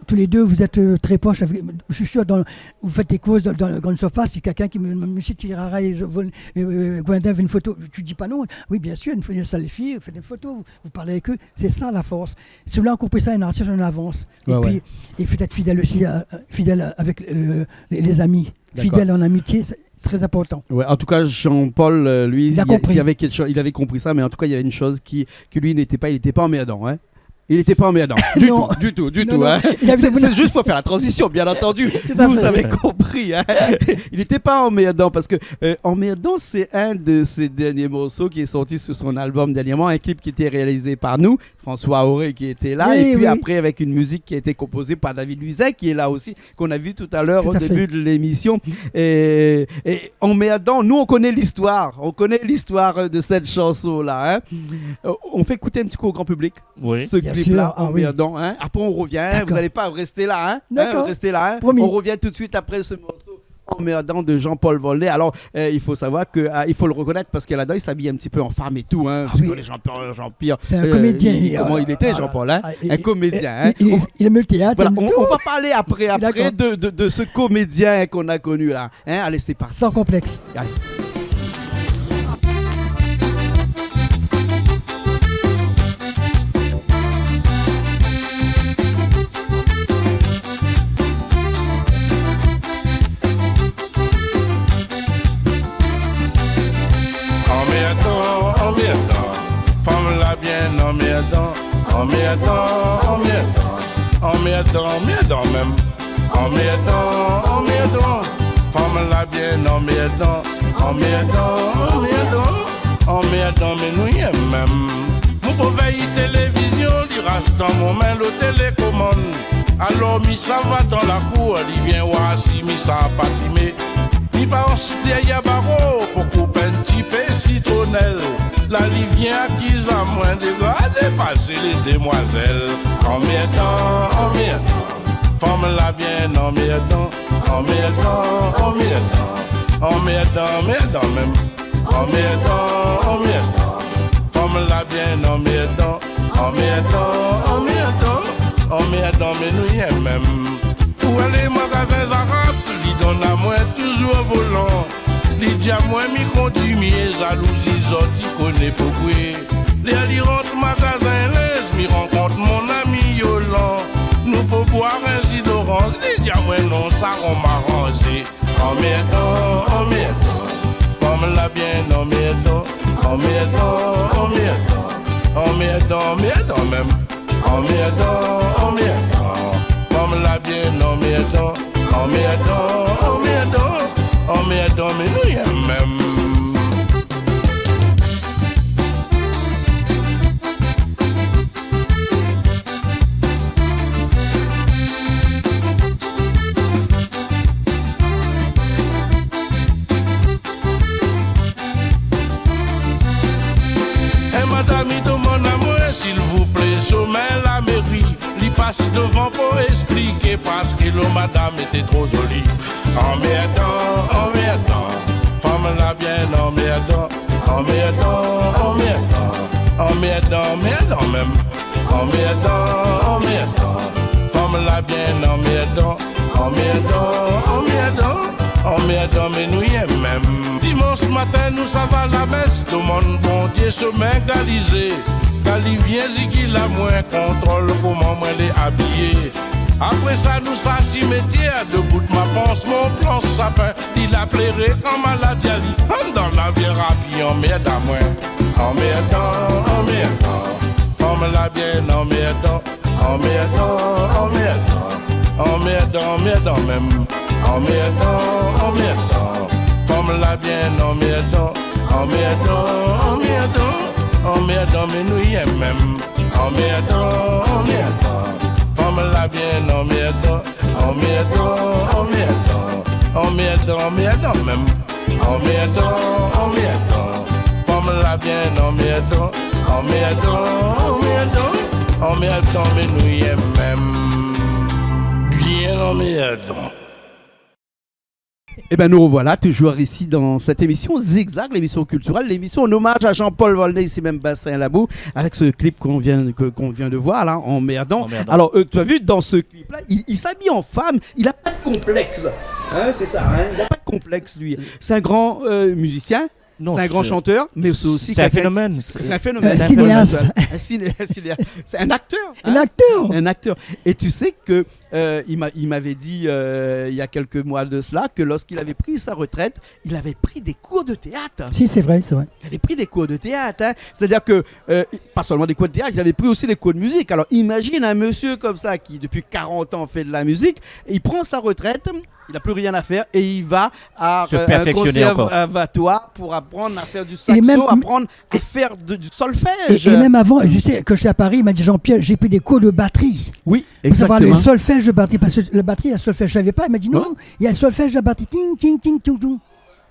tous les deux, vous êtes, euh, très proches. Avec, je suis sûr, dans, vous faites des courses dans, dans la grande surface, c'est quelqu'un qui me, me, monsieur Tiraraï, je veux, euh, euh, Gwendal, une photo. Tu dis pas non. Oui, bien sûr, une photo, une selfie, vous faites une photo, vous, vous parlez avec eux. C'est ça la force. Si on a compris ça, un artiste, on avance. Et puis, il faut être fidèle aussi, à, à, fidèle avec, euh, les, les amis. D'accord. Fidèle en amitié, c'est très important. Ouais, en tout cas, Jean-Paul, euh, lui, il a, il a, il avait quelque chose, il avait compris ça, mais en tout cas, il y avait une chose qui, que lui n'était pas, il était pas emmerdant, hein. Il était pas emmerdant. Du tout, du tout, du tout, hein. C'est, c'est juste pour faire la transition, bien entendu. Vous avez compris, hein. Il était pas emmerdant parce que, euh, Emmerdant, c'est un de ses derniers morceaux qui est sorti sur son album dernièrement, un clip qui était réalisé par nous, François Auré qui était là, et puis après avec une musique qui a été composée par David Luizet, qui est là aussi, qu'on a vu tout à l'heure au début de l'émission. Et, et Emmerdant, nous on connaît l'histoire, on connaît l'histoire de cette chanson-là, hein. Euh, on fait écouter un petit coup au grand public ce clip-là, Emmerdant, hein. Après on revient, vous allez pas rester là, hein. D'accord. Restez là, hein. Promis. On revient tout de suite après ce morceau Emmerdant de Jean-Paul Volnay. Alors, euh, il faut savoir que, euh, il faut le reconnaître parce que là-dedans, il s'habille un petit peu en femme et tout, hein. Ah oui. Parce que les Jean-Paul, Jean-Pierre, c'est un comédien, euh, il, comment il était, Jean-Paul, hein. Un comédien, hein. Il, il, il aime le théâtre, il aime tout. Voilà, on, on va parler après, après de, de, de ce comédien qu'on a connu là, hein. Allez, c'est parti. Sans complexe. Allez. Emmerdant, emmerdant, fanm-la bien emmerdant. Emmerdant, emmerdant, emmerdant, emmerdant mèm. Emmerdant, emmerdant, fanm-la bien emmerdant. Emmerdant, emmerdant, emmerdant, mé nou yèm mèm. Mon pov vèy télévizion, li ras dan mon min lo télékomann. Alor mi sava dan lakour, li vien oir si mi sa pa fimé. Mi pas dèrièr baro pou koup in ti pé sitronèl. La li vien akiz amoin dégradé pasé lé démoizèl. Emmerdant, emmerdant, fanm-la bien emmerdant. Emmerdant, emmerdant, emmerdant, emmerdant mèm. Emmerdant, emmerdant, fanm-la bien emmerdant. Emmerdant, emmerdant, emmerdant, mé nou yèm mèm. Pou alé magazin Zara, li Mon amour toujour o volan, li di amoin mi kondui myé, zalouzi zot i koné poukwé. Lèr li rant magazin linz, mi rankont mon ami Yolan. Nou pou boir in ji doranz, li di amoin non, sa ronm aranzé. Anmèrdan, anmèrdan, fanm la bien anmèrdan. Anmèrdan, anmèrdan, anmèrdan, anmèrdan mèm. Anmèrdan, anmèrdan, fanm la bien anmèrdan. Anmèrdan, anmèrdan, anmèrdan, mé nou yèm mèm. In madam i domann amoin, silvouplé, shomin la méri. Li pas dovan pou èspliké, parské lo madam lété tro zoli. Anmèrdan, anmèrdan, fanm la bien anmèrdan. Anmèrdan, anmèrdan, anmèrdan, anmèrdan mèm. Anmèrdan, anmèrdan, fanm la bien anmèrdan. Anmèrdan, anmèrdan, anmèrdan, mé nou yèm mèm. Dimansh matin nou sava la mès, domann Bondié shomin galizé. Kan li vien zigil amoin, kontrol koman moin lé abiyé. Apré sa nou sa simétièr, dobout ma pans mon plansh sapin. Li la pléré kan maladi ali, andan la vié rapi anmèrd amoin. Anmèrdan, anmèrdan, fanm la bien anmèrdan. Anmèrdan, anmèrdan, anmèrdan, anmèrdan mèm. Anmèrdan, anmèrdan, fanm la bien anmèrdan. Anmèrdan, anmèrdan, anmèrdan, mé nou yèm mèm. Anmèrdan, anmèrdan, fanm la bien anmèrdan. Anmèrdan, anmèrdan, anmèrdan, anmèrdan mèm. Anmèrdan, anmèrdan, fanm la bien anmèrdan. Anmèrdan, anmèrdan, anmèrdan, mé nou yèm mèm. Bien anmèrdan. Eh ben, nous revoilà toujours ici dans cette émission Zigzag, l'émission culturelle, l'émission en hommage à Jean-Paul Volnay, ici même Bassin Labou, avec ce clip qu'on vient, que, qu'on vient de voir là, Anmèrdan. Anmèrdan. Alors, euh, tu as vu, dans ce clip-là, il, il s'habille en femme, il a pas de complexe. Hein, c'est ça, hein, il a pas de complexe, lui. C'est un grand, euh, musicien, c'est un grand chanteur, mais c'est aussi quelqu'un qui... Non, c'est, c'est un phénomène. C'est un phénomène. Un cinéaste. Un ciné-, un cinéaste. C'est un acteur, hein. Un acteur. Un acteur. Et tu sais que Euh, il m'a, il m'avait dit, euh, il y a quelques mois de cela, que lorsqu'il avait pris sa retraite, il avait pris des cours de théâtre. Si, c'est vrai, c'est vrai. Il avait pris des cours de théâtre, hein. C'est-à-dire que, euh, pas seulement des cours de théâtre, il avait pris aussi des cours de musique. Alors, imagine un monsieur comme ça qui, depuis quarante ans, fait de la musique, et il prend sa retraite, il n'a plus rien à faire, et il va à, euh, un conservatoire pour apprendre à faire du saxo, apprendre à faire de, du solfège. Se perfectionner encore. Et, et même avant, je sais, quand j'étais à Paris, il m'a dit, « Jean-Pierre, j'ai pris des cours de batterie. » Oui, exactement. Pour savoir le solfège de batterie, parce que la batterie, il y a le solfège, je savais pas. Il m'a dit, « Non, il y a le solfège de la batterie, ting, ting, ting, toum, toum. »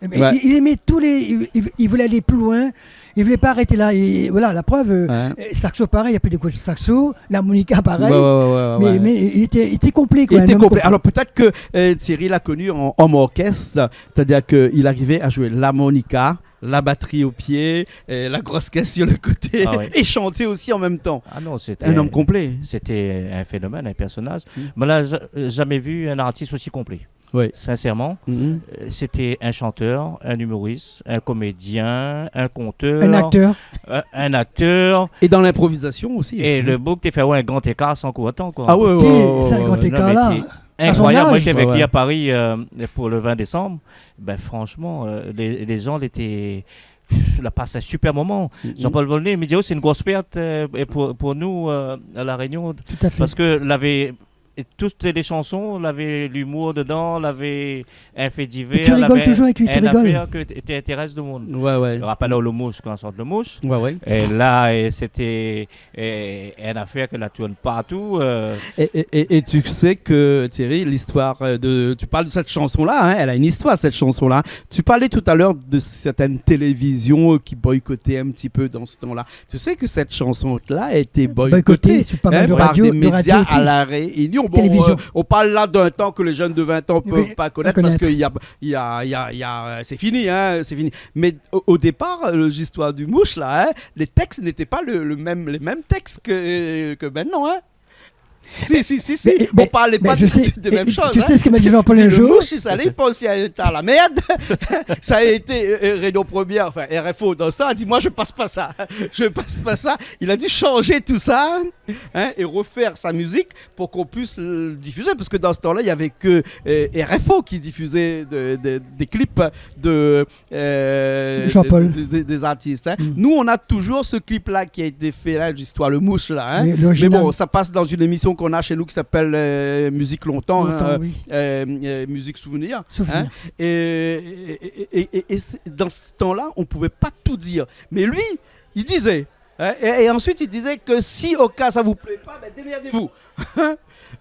Mais il, il aimait tous les, il, il, il voulait aller plus loin, il voulait pas arrêter là. Et voilà, la preuve, euh, euh, saxo pareil, il y a plus de cours de saxo, l'harmonica pareil. Ouais, ouais, ouais, ouais, ouais. Mais, mais il était, il était complet, quoi, un homme complet. Il était complet. Alors peut-être que, euh, Thierry l'a connu en, en orchestre, c'est-à-dire qu'il arrivait à jouer l'harmonica, la batterie au pied, euh, la grosse caisse sur le côté, et chanter aussi en même temps. Ah ouais. Ah non, c'était un homme complet. C'était un phénomène, un personnage. Mm. Moin la ja-, jamais vu un artiste aussi complet. Oui. Sincèrement. Mm. Euh, c'était un chanteur, un humoriste, un comédien, un conteur, un acteur. Euh, un acteur. Et dans l'improvisation aussi, hein. Et le boug té fé, ouais, un grand écart sans coup, attends, quoi. Ah ouais, ouais, ouais, ouais. Té, sé in gran ékar la. Non, mais c'est incroyable. À son âge. Moi, j'étais avec lui à Paris, euh, pour le vingt décembre. Ben, franchement, euh, les, les gens étaient, pff, la pass un super moment. Mm, mm. Jean-Paul Volnay, mi di, oh, c'est une grosse perte, euh, et pour, pour nous, euh, à La Réunion. Tout à fait. Parce que lavé, et toutes les chansons, lavé l'humour dedans, lavé un fait divers, lavé un affaire que t-, té intérès demoun. Et tu rigoles toujours avec lui, tu rigoles. Ouais, ouais. Rapèl aou lo moush, kan i sort lo moush. Ouais, ouais. Et là, et c'était, et, et un affaire que la tourn partou, euh. Et, et, et, et tu sais que, Thierry, l'histoire, euh, de, tu parles de cette chanson-là, hein, elle a une histoire, cette chanson-là. Tu parlais tout à l'heure de certaines télévisions, euh, qui boycottaient un petit peu dans ce temps-là. Tu sais que cette chanson-là a été boycottée, hein, par des médias à l'arrêt. Boycottée sur pas mal de radios, de radios aussi. Télévision. Bon, euh, on parle là d'un temps que les jeunes de vingt ans peuvent pas connaître parce que y a, y a, y a, y a, euh, c'est fini, hein, c'est fini. Mais au, au départ, euh, l'histoire du moush, là, hein, les textes n'étaient pas le, le même, les mêmes textes que, que maintenant, hein. Si, si, si, si. Mais, mais, mais je sais, mais tu sais ce que m'a dit Jean-Paul un jour ? On parlait pas du tout de même chose, hein. Dis le mouche, ça allait, il pense qu'il y a un tas la merde. Ça a été, euh, euh, Réunion Première, enfin, R F O dans ce temps, a dit, moi, je passe pas ça. Je passe pas ça. Il a dû changer tout ça, hein, et refaire sa musique pour qu'on puisse le diffuser, parce que dans ce temps-là, il y avait que, euh, R F O qui diffusait de, de, des clips de, euh, Jean-Paul. Des, des, des, des artistes, hein. Mm. Nous, on a toujours ce clip-là qui a été fait là, l'histoire, le mouche là, hein. Oui, l'original. Mais bon, ça passe dans une émission qu'on a chez nous qui s'appelle, euh, Musique Longtemps, hein, oui. Euh, euh, Musique Souvenir, hein. Souvenir. Et, et, et, et, et c'est, dans ce temps-là, on pouvait pas tout dire. Mais lui, il disait, hein, et, et ensuite, il disait que si au cas ça vous plaît pas, ben, démerdez-vous.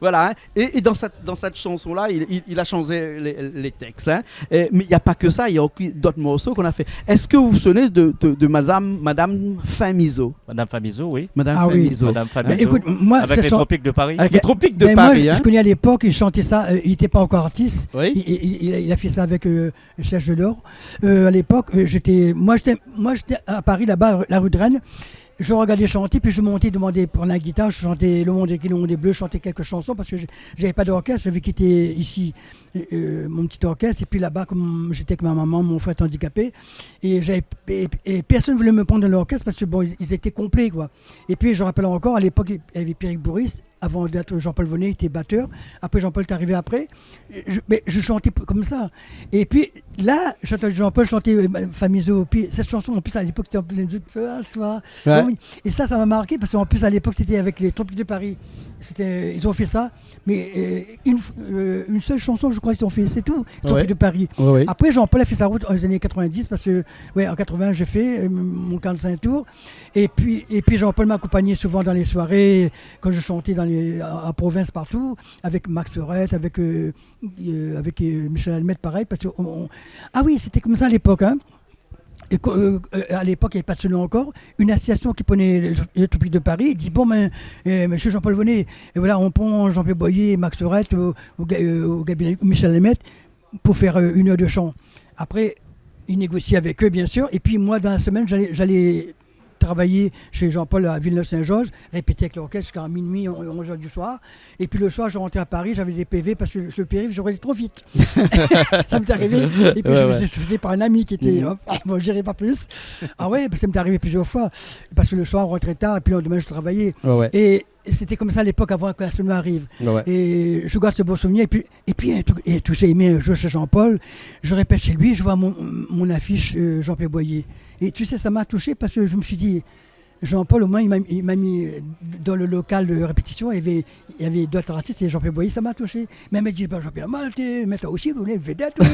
Voilà, hein. Et, et dans cette, dans cette chanson-là, il, il, il a changé les, les textes, hein. Et, mais il y a pas que ça, il y a aussi d'autres morceaux qu'on a fait. Est-ce que vous vous souvenez de, de, de Madame, Madame Femizo ? Madame Femizo, oui. Madame Femizo. Ah oui. Madame Femizo. Mais écoute, moi, avec les Tropiques de Paris. Avec les Tropiques de Paris, hein. Ben, moi, je, je connais à l'époque, il chantait ça, euh, il était pas encore artiste. Oui. Il, il, il, il a fait ça avec, euh, Serge Delors. Euh, à l'époque, euh, j'étais, moi, j'étais, moi, j'étais à Paris, là-bas, la rue de Rennes. Je regardais chanter, puis je montais demander pour la guitare, je chantais Le Monde est gris, le monde est bleu, je chantais quelques chansons parce que je, j'avais pas d'orchestre, j'avais quitté ici, euh, mon petit orchestre, et puis là-bas, comme j'étais avec ma maman, mon frère était handicapé, et j'avais, et, et personne voulait me prendre dans l'orchestre parce que, bon, ils, ils étaient complets, quoi. Et puis, je rappelle encore, à l'époque, il y avait Pierrick Bourisse, avant d'être Jean-Paul Volnay, il était batteur. Après, Jean-Paul est arrivé après. Je, mais je chantais p-, comme ça. Et puis, là, j'ai entendu Jean-Paul chanter, euh, Femizo. Puis, cette chanson, en plus, à l'époque, c'était en plein de soir. Ouais. Bon, oui. Et ça, ça m'a marqué parce qu'en plus, à l'époque, c'était avec les Tropiques de Paris. C'était, ils ont fait ça. Mais, euh, une f-, euh, une seule chanson, je crois, ils ont fait, c'est tout. Tropiques de Paris. Ouais, ouais. Après, Jean-Paul a fait sa route dans les années quatre-vingt-dix parce que, ouais, en quatre-vingts, j'ai fait, euh, mon quarante-cinq tours. Et puis, et puis Jean-Paul m'accompagnait souvent dans les soirées, quand je chantais dans les, en, en province, partout, avec Max Aurette, avec, euh, euh, avec, euh, Michel Admette, pareil, parce que on, on, ah oui, c'était comme ça à l'époque, hein. Et que, euh, euh, à l'époque, il y avait pas de solo encore. Une association qui prenait le, le Tropiques de Paris, dit, bon, ben, euh, monsieur Jean-Paul Volnay, et voilà, on prend Jean-Pierre Boyer, Max Aurette, ou, ou Ga-, euh, ou Gabi-, Michel Admette, pour faire, euh, une heure de chant. Après, il négocie avec eux, bien sûr. Et puis moi, dans la semaine, j'allais, j'allais travailler chez Jean-Paul à Villeneuve-Saint-Georges, répéter avec l'orchestre jusqu'à minuit, on-, onze heures du soir. Et puis le soir, je rentrais à Paris, j'avais des P V parce que le périph', je roulais trop vite. Ça m'est arrivé. Et puis je me suis fait souffler par un ami qui était, hop, bon, je dirai pas plus. Ah ouais, ça m'est arrivé plusieurs fois. Parce que le soir, on rentrait tard et puis le lendemain, je travaillais. Ouais, ouais. Et Et c'était comme ça à l'époque, avant que la sono arrive. Ouais, ouais. Et je garde ce beau souvenir. Et puis, et puis, un truc, et tout, j'ai aimé un jour chez Jean-Paul, je répète chez lui, je vois mon, mon affiche, euh, Jean-Pierre Boyer. Et tu sais, ça m'a touché parce que je me suis dit, Jean-Paul, au moins, il m'a, il m'a mis dans le local de répétition, il y avait, il y avait d'autres artistes, et Jean-Pierre Boyer, ça m'a touché. Mais il m'a dit, ben, Jean-Pierre, normal, t'es, mais toi aussi, vous voulez une vedette, ou ?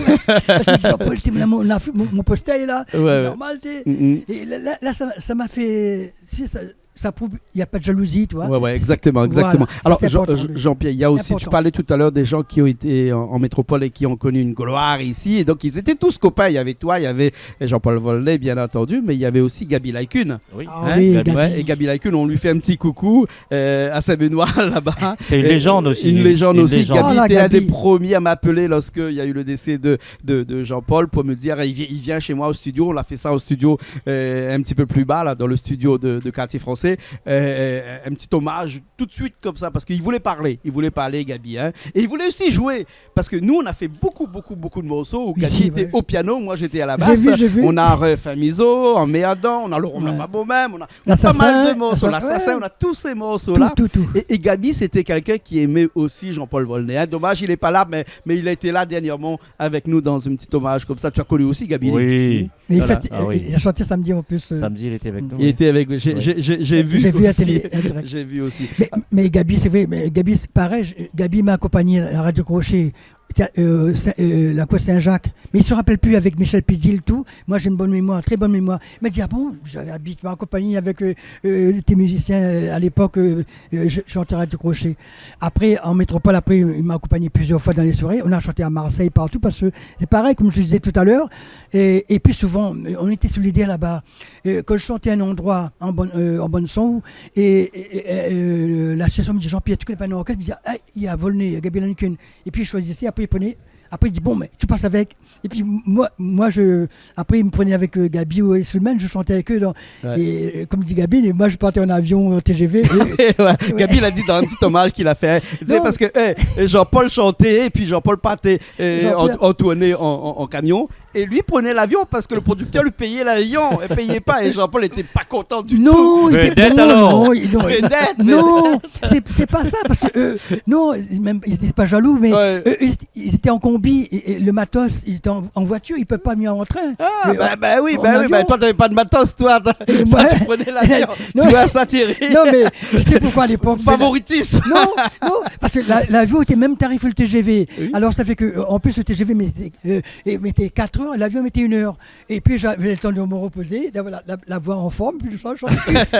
Parce que Jean-Paul, t'es mon, mon, mon poster, là. Ouais, ouais. C'est normal, t'es. Mm, mm. Et là, là, là, ça, ça m'a fait, tu sais, ça, ça prouve, il y a pas de jalousie, tu vois. Ouais, ouais, exactement, exactement. Voilà, ça, c'est important, oui. Alors, Jean-, Jean-Pierre, il y a aussi, tu parlais tout à l'heure des gens qui ont été en, en métropole et qui ont connu une gloire ici. Et donc, ils étaient tous copains. Il y avait toi, il y avait Jean-Paul Volnay, bien entendu, mais il y avait aussi Gaby Laï-Kune. Oui. Ah oui, Gaby. Hein ? Gaby. Ouais, et Gaby Laï-Kune, on lui fait un petit coucou, euh, à Saint-Benoît, là-bas. C'est une légende aussi. Une légende aussi. Une légende. Gaby était un des premiers à m'appeler lorsqu'il y a eu le décès de de, de Jean-Paul pour me dire, il vi-, il vient chez moi au studio. On l'a fait ça au studio, euh, un petit peu plus bas, là, dans le studio de, de Quartier Français. Euh, un petit hommage tout de suite comme ça, parce qu'il voulait parler. Il voulait parler, Gaby, hein. Et il voulait aussi jouer, parce que nous, on a fait beaucoup, beaucoup, beaucoup de morceaux où Gaby était au piano, moi, j'étais à la basse. Ici, ouais. J'ai vu, j'ai vu. On a, euh, Femizo, Emmerdant, on a Le Rhum La Pas Bo Mèm, on a, on a pas mal de morceaux. L'assassin, ouais. L'assassin, on a tous ces morceaux-là. Tout, tout, tout. Et, et Gaby, c'était quelqu'un qui aimait aussi Jean-Paul Volnay, hein. Dommage, il est pas là, mais, mais il a été là dernièrement avec nous dans un petit hommage comme ça. Tu as connu aussi Gaby ? Oui. Voilà. Et il fête, ah oui, il a chanté samedi en plus, euh. Samedi, il était avec nous, oui. Il était avec, j'ai, j'ai, j'ai, j'ai vu aussi. J'ai vu à télé, en direct. J'ai vu aussi. Mais, mais Gaby, c'est vrai, mais Gaby, c'est pareil, je, Gaby m'a accompagné à la Radio Crochet, euh, Saint-, euh, la cour Saint-Jacques. Mais il se rappelle plus avec Michel Pidil, tout. Moi, j'ai une bonne mémoire, très bonne mémoire. Il m'a dit, ah bon, j'avais l'habitude, tu m'as accompagné avec, euh, euh, tes musiciens, euh, à l'époque, euh, euh, je, je chantais à Radio Crochet. Après, en métropole, après, il m'a accompagné plusieurs fois dans les soirées. On a chanté à Marseille, partout, parce que c'est pareil, comme je disais tout à l'heure. Et, et puis souvent, on était solidaires là-bas. Euh, quand je chantais à un endroit en bonne, euh, en bonne son, et, et, et, euh, l'association me dit, Jean-Pierre, tu connais pas un orchestre ? Je dis, ah, il y a Volnay, il y a Gaby Laï-Kune. Et puis, il choisissait, après, il prenait Après, il dit, bon, mais tu passes avec. Et puis, moi, moi je, après, il me prenait avec euh, Gaby ou Sulman, je chantais avec eux. Dans, ouais. Et euh, comme dit Gaby, moi, je partais en avion, en T G V. Et, ouais, ouais. Gaby, il a dit dans un petit hommage qu'il a fait. Hein. Tu sais, parce que eh, Jean-Paul chantait et puis Jean-Paul partait eh, en, en tournée en, en, en camion. Et lui prenait l'avion parce que le producteur lui payait l'avion et payait pas. Et Jean-Paul n'était pas content du non, tout. Il était, non, alors. Non, il- non, il- Vedette, non, c'est c'est pas ça. Parce que, euh, non, même, ils étaient pas jaloux, mais ouais. Euh, ils, ils étaient en combi. Et, et le matos, ils étaient en, en voiture, ils peuvent pas venir en train. Ah, bah, bah oui, bah oui, bah toi, t'avais pas de matos, toi. Toi, moi, tu prenais l'avion. Non, tu vois ça, Thierry. Non, mais tu sais pourquoi à l'époque. Favoritisme. Non, non, parce que la- l'avion était même tarif le T G V. Oui. Alors, ça fait que, euh, en plus, le T G V, mais c'était euh, et mettait quatre heures, l'avion mettait une heure. Et puis j'avais le temps de me reposer, d'avoir la, la, la voix en forme, puis je change,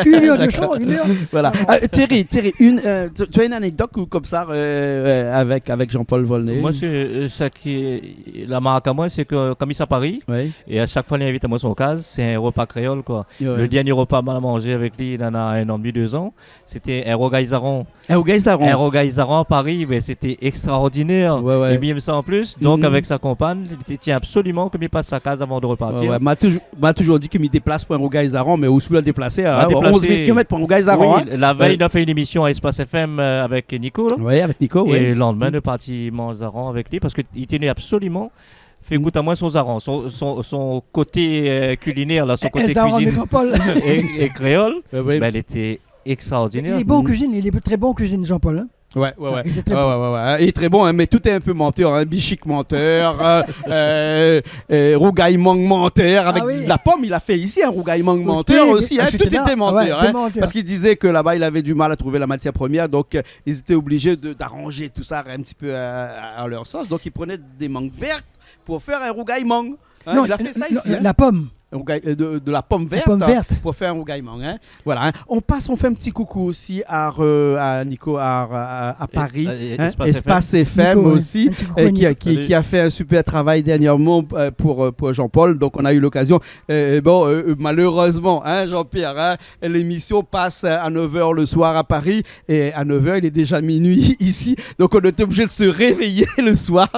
une heure de chant, une heure. Voilà. Euh, Thierry, Thierry une, euh, tu, tu as une anecdote ou- comme ça euh, euh, avec, avec Jean-Paul Volnay ? Moi, c'est euh, ça qui est la marque à moi, c'est que comme il s'est à Paris, oui. Et à chaque fois, il invite à moi son case, c'est un repas créole, quoi. Ouais, ouais. Le dernier repas que j'ai mangé avec lui, il y en a un an et demi, deux ans, c'était un rougay zaran. Un rougay zaran. Un rougay zaran à Paris, mais c'était extraordinaire. Ouais, ouais. Et bien ça en plus. Donc, avec sa compagne, il tient absolument que mi passe sa case avant de repartir. Ouais, ouais. Ma touj-, ma toujour di ke mi déplas pou in rougay zaran, mé ousa la déplasé, hein, onze mil kilomèt pou in rougay zaran, oui, hein. La veille, on a fait une émission à Espace F M euh, avec Nico, là. Ouais, avec Nico, ouais. Et le lendemain, on est parti manger zaran avec lui parce qu'il tenait absolument fait goûter à moi son zaran, son, son, son côté euh, culinaire, là, son côté cuisine et, et créole, ouais, ouais. Ben, il était extraordinaire. Il est bon en cuisine, il est très bon en cuisine, Jean-Paul, hein. Ouais, ouais, ouais. Il est très bon. Ouais, ouais, ouais, ouais. Il est très bon, hein, mais tout est un peu menteur, hein. Bichique menteur, euh, euh, euh, rougay mang menteur, avec ah, oui. De la pomme, il a fait ici un rougay mang menteur aussi, hein. Tout était menteur, hein, parce qu'il disait que là-bas, il avait du mal à trouver la matière première, donc euh, ils étaient obligés de- d'arranger tout ça un petit peu à, à leur sauce. Donc ils prenaient des mangues vertes pour faire un rougay mang. Hein, non, il a fait ça ici, hein. La pomme. Un rougay- euh, de, de la pomme verte, la pomme verte, hein, pour faire un rougay mang, hein. Voilà, hein. On passe, on fait un petit coucou aussi à, euh, à Nico, à, à- à Paris, hein, Espace F M. Espace F M aussi, euh, qui, a- qui- qui a fait un super travail dernièrement euh, pour, euh, pour Jean-Paul. Donc on a eu l'occasion, euh, bon, euh, euh, malheureusement, hein, Jean-Pierre, hein, l'émission passe à neuf heures le soir à Paris. Et à neuf heures, il est déjà minuit ici. Donc, on était obligé de se réveiller le soir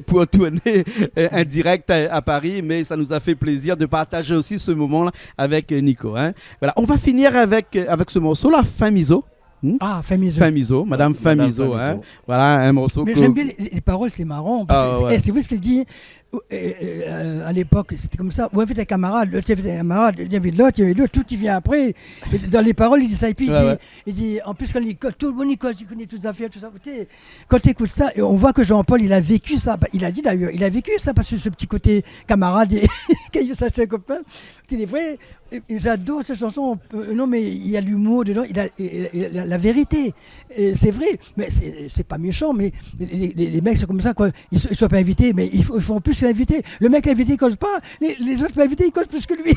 pour tourner euh, un direct à, à Paris. Mais ça nous a fait plaisir de partager aussi ce moment-là avec euh, Nico, hein. Voilà, on va finir avec, euh, avec ce morceau-là, Fin Mizo. Hmm ? Ah, Fin Mizo. Fin Mizo, Madame Fin Mizo, hein. Voilà, un morceau que... Mais j'aime bien les, les paroles, c'est marrant. Parce que c'est, eh, c'est vrai ce qu'il dit. Euh, euh, euh, à l'époque, c'était comme ça. Ou invite un camarade, l'autre invite un camarade, il invite l'autre, il invite l'autre, tout il vient après. Et dans les paroles, il dit ça. Et puis, il dit, il dit, en plus, quand il- quand tout le monde il cause, il connaît toutes les affaires, tout ça. Écoutez, quand tu écoutes ça, et on voit que Jean-Paul, il a vécu ça. Il a dit d'ailleurs, il a vécu ça parce que ce petit côté camarade, et- quand il cherche un copain, c'est vrai. Et- et j'adore cette chanson. Euh, non, mais il y a l'humour dedans, il a, il- il- la, la vérité. Et c'est vrai, mais c'est c'est pas méchant, mais les, les- les mecs, c'est comme ça, quoi. Ils, sont- ils sont pas invités, mais ils, f- ils font plus l'invité. Le mec invité, il cause pas, les, les autres pas invités, ils causent plus que lui.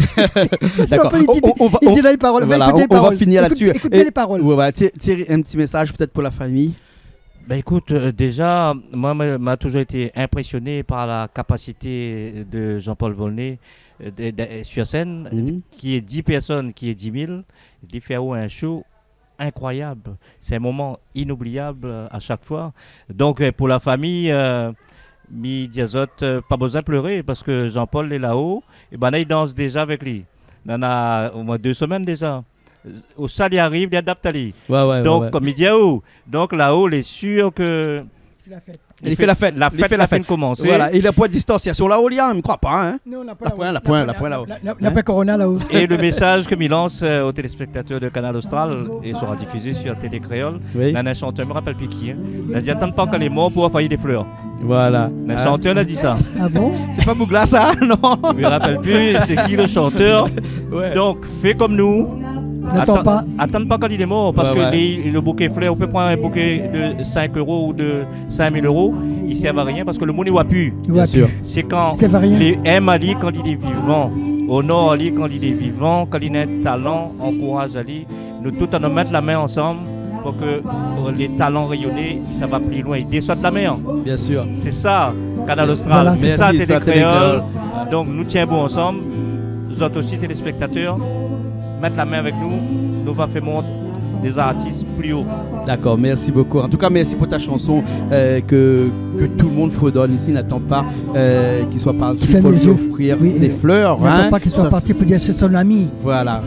Ça, c'est un peu, il dit, on, on va, il dit là les paroles. Voilà, on, on va finir là-dessus. Écoute, écoute bien les paroles. Ouais, ouais, Thierry, un petit message peut-être pour la famille. Ben écoute, euh, déjà, moi, m'a m'a toujours été impressionné par la capacité de Jean-Paul Volnay euh, de- de- sur scène, qui est dix personnes, qui est dix mille, il fait un show incroyable. C'est un moment inoubliable euh, à chaque fois. Donc, euh, pour la famille, euh, mi di azot, euh, pas besoin de pleurer parce que Jean-Paul est là-haut. Et ben là, il danse déjà avec lui. Il en a au moins deux semaines déjà. Au sal, il arrive, il adapte à lui. Ouais, ouais, ouais. Donc, ouais, comme il dit, oh, donc là-haut, il est sûr que Il fait la fête. Il fait la fête. La fête, la fête commence. Voilà. Et la pointe distanciation là-haut, il y a, je crois pas, hein. Non, on n'a pas là-haut. La pointe, la pointe, la pointe là-haut. La, la, la, la pointe Corona là-haut. Et le message que mi lance euh, aux téléspectateurs de Kanal Austral et sera diffusé sur Télé Kréol, oui. Néna un chanteur, mi rapèl pi ki, hein. Néna di, atann pa kan lé mor pou anvoy flèr. Voilà. Néna un chanteur la di sa. Ah bon ? C'est pas Bougla ça, non ? Mi rapèl pi, c'est qui le chanteur ? Ouais. Donc, fais comme nous. N'attends pas. Atann pa kan lé mor, parce que les- le bouquet flèr, on peut prendre un bouquet de cinq euros ou de cinq mille euros, i sèrv arien parske le moun i oi pi. I oi pi. Bien sûr. Sé kan lé èm ali kan li lé vivan, onor ali kan li lé vivan, kan li néna in talan, ankouraz ali. Nou tout anou mèt la min ansanm pou ke euh, lé talan rényoné i sava pli loin, i désot la mèr. Bien sûr. Sé sa Kanal Austral, voilà, sé sa Télé Kréol. Donk nou tienbo ansanm. Zot osi téléspectateurs, mèt la min avèk nou. Nou va fé mont des artistes plus haut. D'accord, merci beaucoup. En tout cas, merci pour ta chanson, euh, que, que tout le monde fredonne ici. N'attends pas, euh, qu'il soit parti pour lui offrir des fleurs, hein. N'attends pas qu'il soit parti pour dire c'est son ami. Voilà.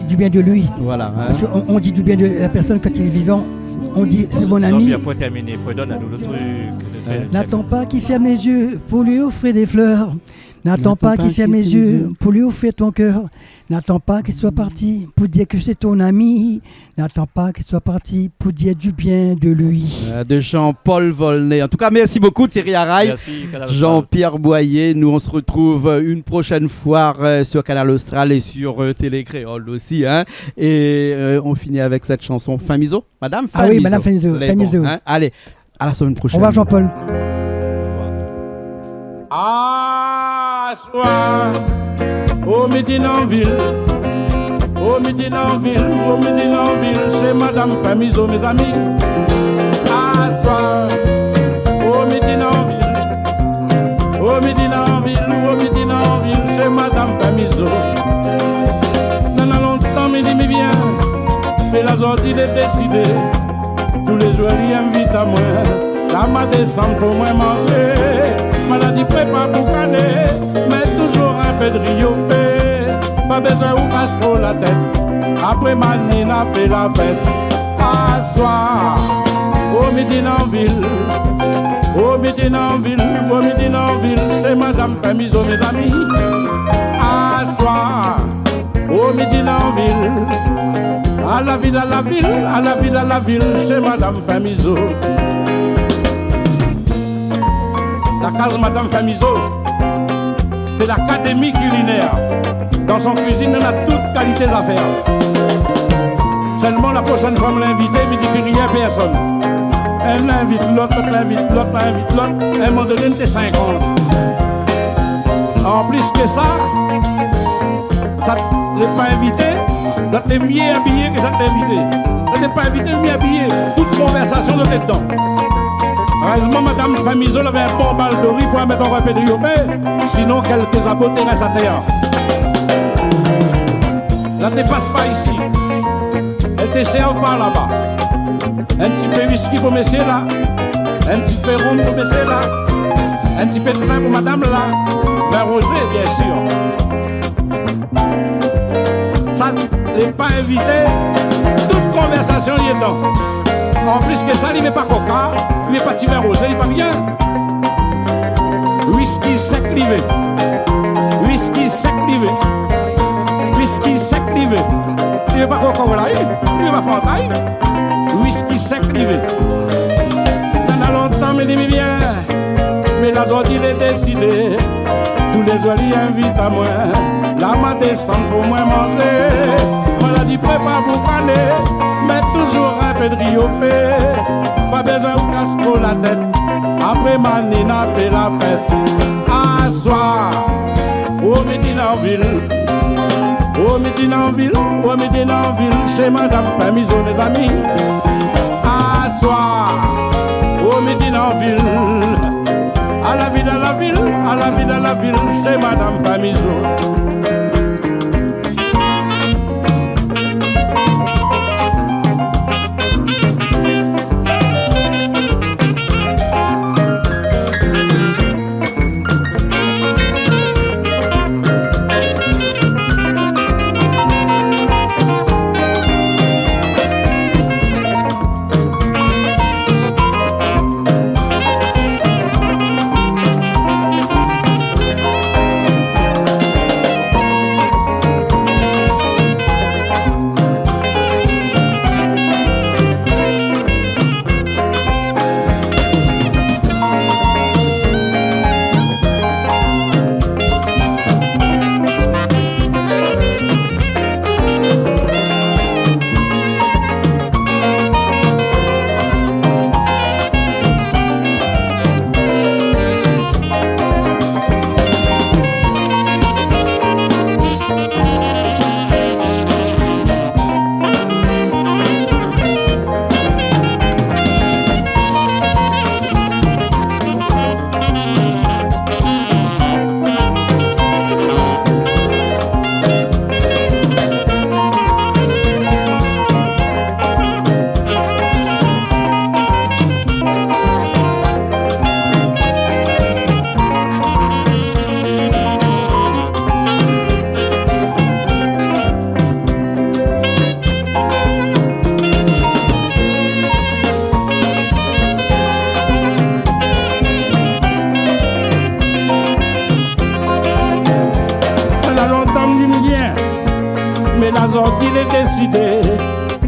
Du bien de lui. Voilà, hein. Parce qu'on, on dit du bien de la personne quand il est vivant. On dit, c'est mon ami. Jean-Pierre, pour terminer, fredonne anou le truc. N'attends pas qu'il ferme les yeux pour lui offrir des fleurs. N'attends pas qu'il ferme les yeux pour lui offrir ton cœur. N'attends pas qu'il soit parti pour dire que c'est ton ami. N'attends pas qu'il soit parti pour dire du bien de lui. Euh, de Jean-Paul Volnay. En tout cas, merci beaucoup, Thierry Araye. Merci, Kanal Austral. Jean-Pierre Boyer. Nous, on se retrouve, euh, une prochaine fois, euh, sur Kanal Austral et sur, euh, Télé Kréol aussi, hein. Et, euh, on finit avec cette chanson. Fin mizo, Madame Fin Mizo. Ah oui, Madame Fin Mizo. Lé bon, hein. Allez, à la semaine prochaine. Au revoir, Jean-Paul. Aswar, o mi dine anvil, o mi dine anvil, o mi dine anvil, sé Madame Fin Mizo, mézami. Aswar, o mi dine anvil, o mi dine anvil, o mi dine anvil, sé Madame Fin Mizo. Nana lontan mi di mi vien, mé la zordi lé désidé. Toulézour li invit amoin, la ma désann pou moin manzé. Ma la di prépar boukané, mèt touzour inpé d'ri o fé. Pa bézoin ou kas tro la tèt, apré ma ni na fé la fèt. Aswar, o mi dine anvil, o mi dine anvil, o mi dine anvil, sé Madame Fin Mizo, mézami. Aswar, o mi dine anvil, a la vil, a la vil, a la vil, a la vil, sé Madame Fin Mizo. La kaz Madame Fin Mizo, sé l'Académie culinaire. Dan son kuizine, nana tout kalité zafèr. Sèlman la proshèn foi mi la invité, mi di pi rien pèrsone. Inn la invit lot, lot la invit lot, la invit lot. In moman doné, nou té sinkant. An plis ke sa, sak té pa invité, lot té mié abiyé ke sak té invité. Sak té pa invité, mié abiyé. Tout konvèrsasion té dedan. Érèzman, Madame Fin Mizo lavé in bon bal dori pou mèt ankor inpé d'ri o fé. Sinon, kèlk zabo té rès atèr. La té pas pa isi. Èl té sèrv par laba. In ti pé wiski pou mésyé la, in ti pé rom pou mésyé la, in ti pé d'vin pou madam la, vin rozé, biensir. Sak té pa invité, tout konvèrsasion li lé dedan. An plis ke sa, li vé pa koka, li vé pa ti vin rozé, li pa rien. Wiski sèk li vé. Wiski sèk li vé. Wiski sèk li vé. Li vé pa koka, voilà, li vé pa fanta. Wiski sèk li vé. Nana lontan mi di mi vien, mé la zordi lé désidé. Toulézour li invit amoin, la ma désann pou moin manzé. Ma la di prépar boukané, mèt touzour inpé d'ri o fé. Pa bézoin ou kas tro la tèt, apré ma ni na fé la fèt. Aswar, o mi dine anvil, o mi dine anvil, o mi dine anvil, sé Madame Fin Mizo, mézami. Aswar, o mi dine anvil, a la vil, a la vil, a la vil, a la vil, sé Madame Fin Mizo. É la zordi lé désidé,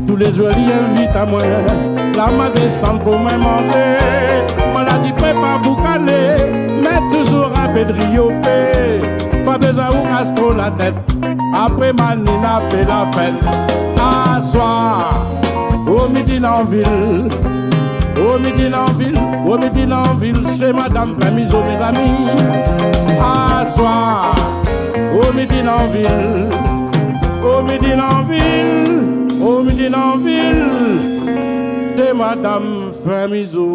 tou lé zour li invit amoin. La ma désann pou moin manzé. Moin la di pé pa boukané, mé touzour in pé d'ri o fé. Pa bézoin ou kas tro la tèt. Apré manina fé la fèt. Aswar, o midi Lanvil. O midi Lanvil, o midi Lanvil, shé madam Fin Mizo, mézami. Aswar, o midi Lanvil, o midi Lanvil, o midi Lanvil, shé madam Fin Mizo.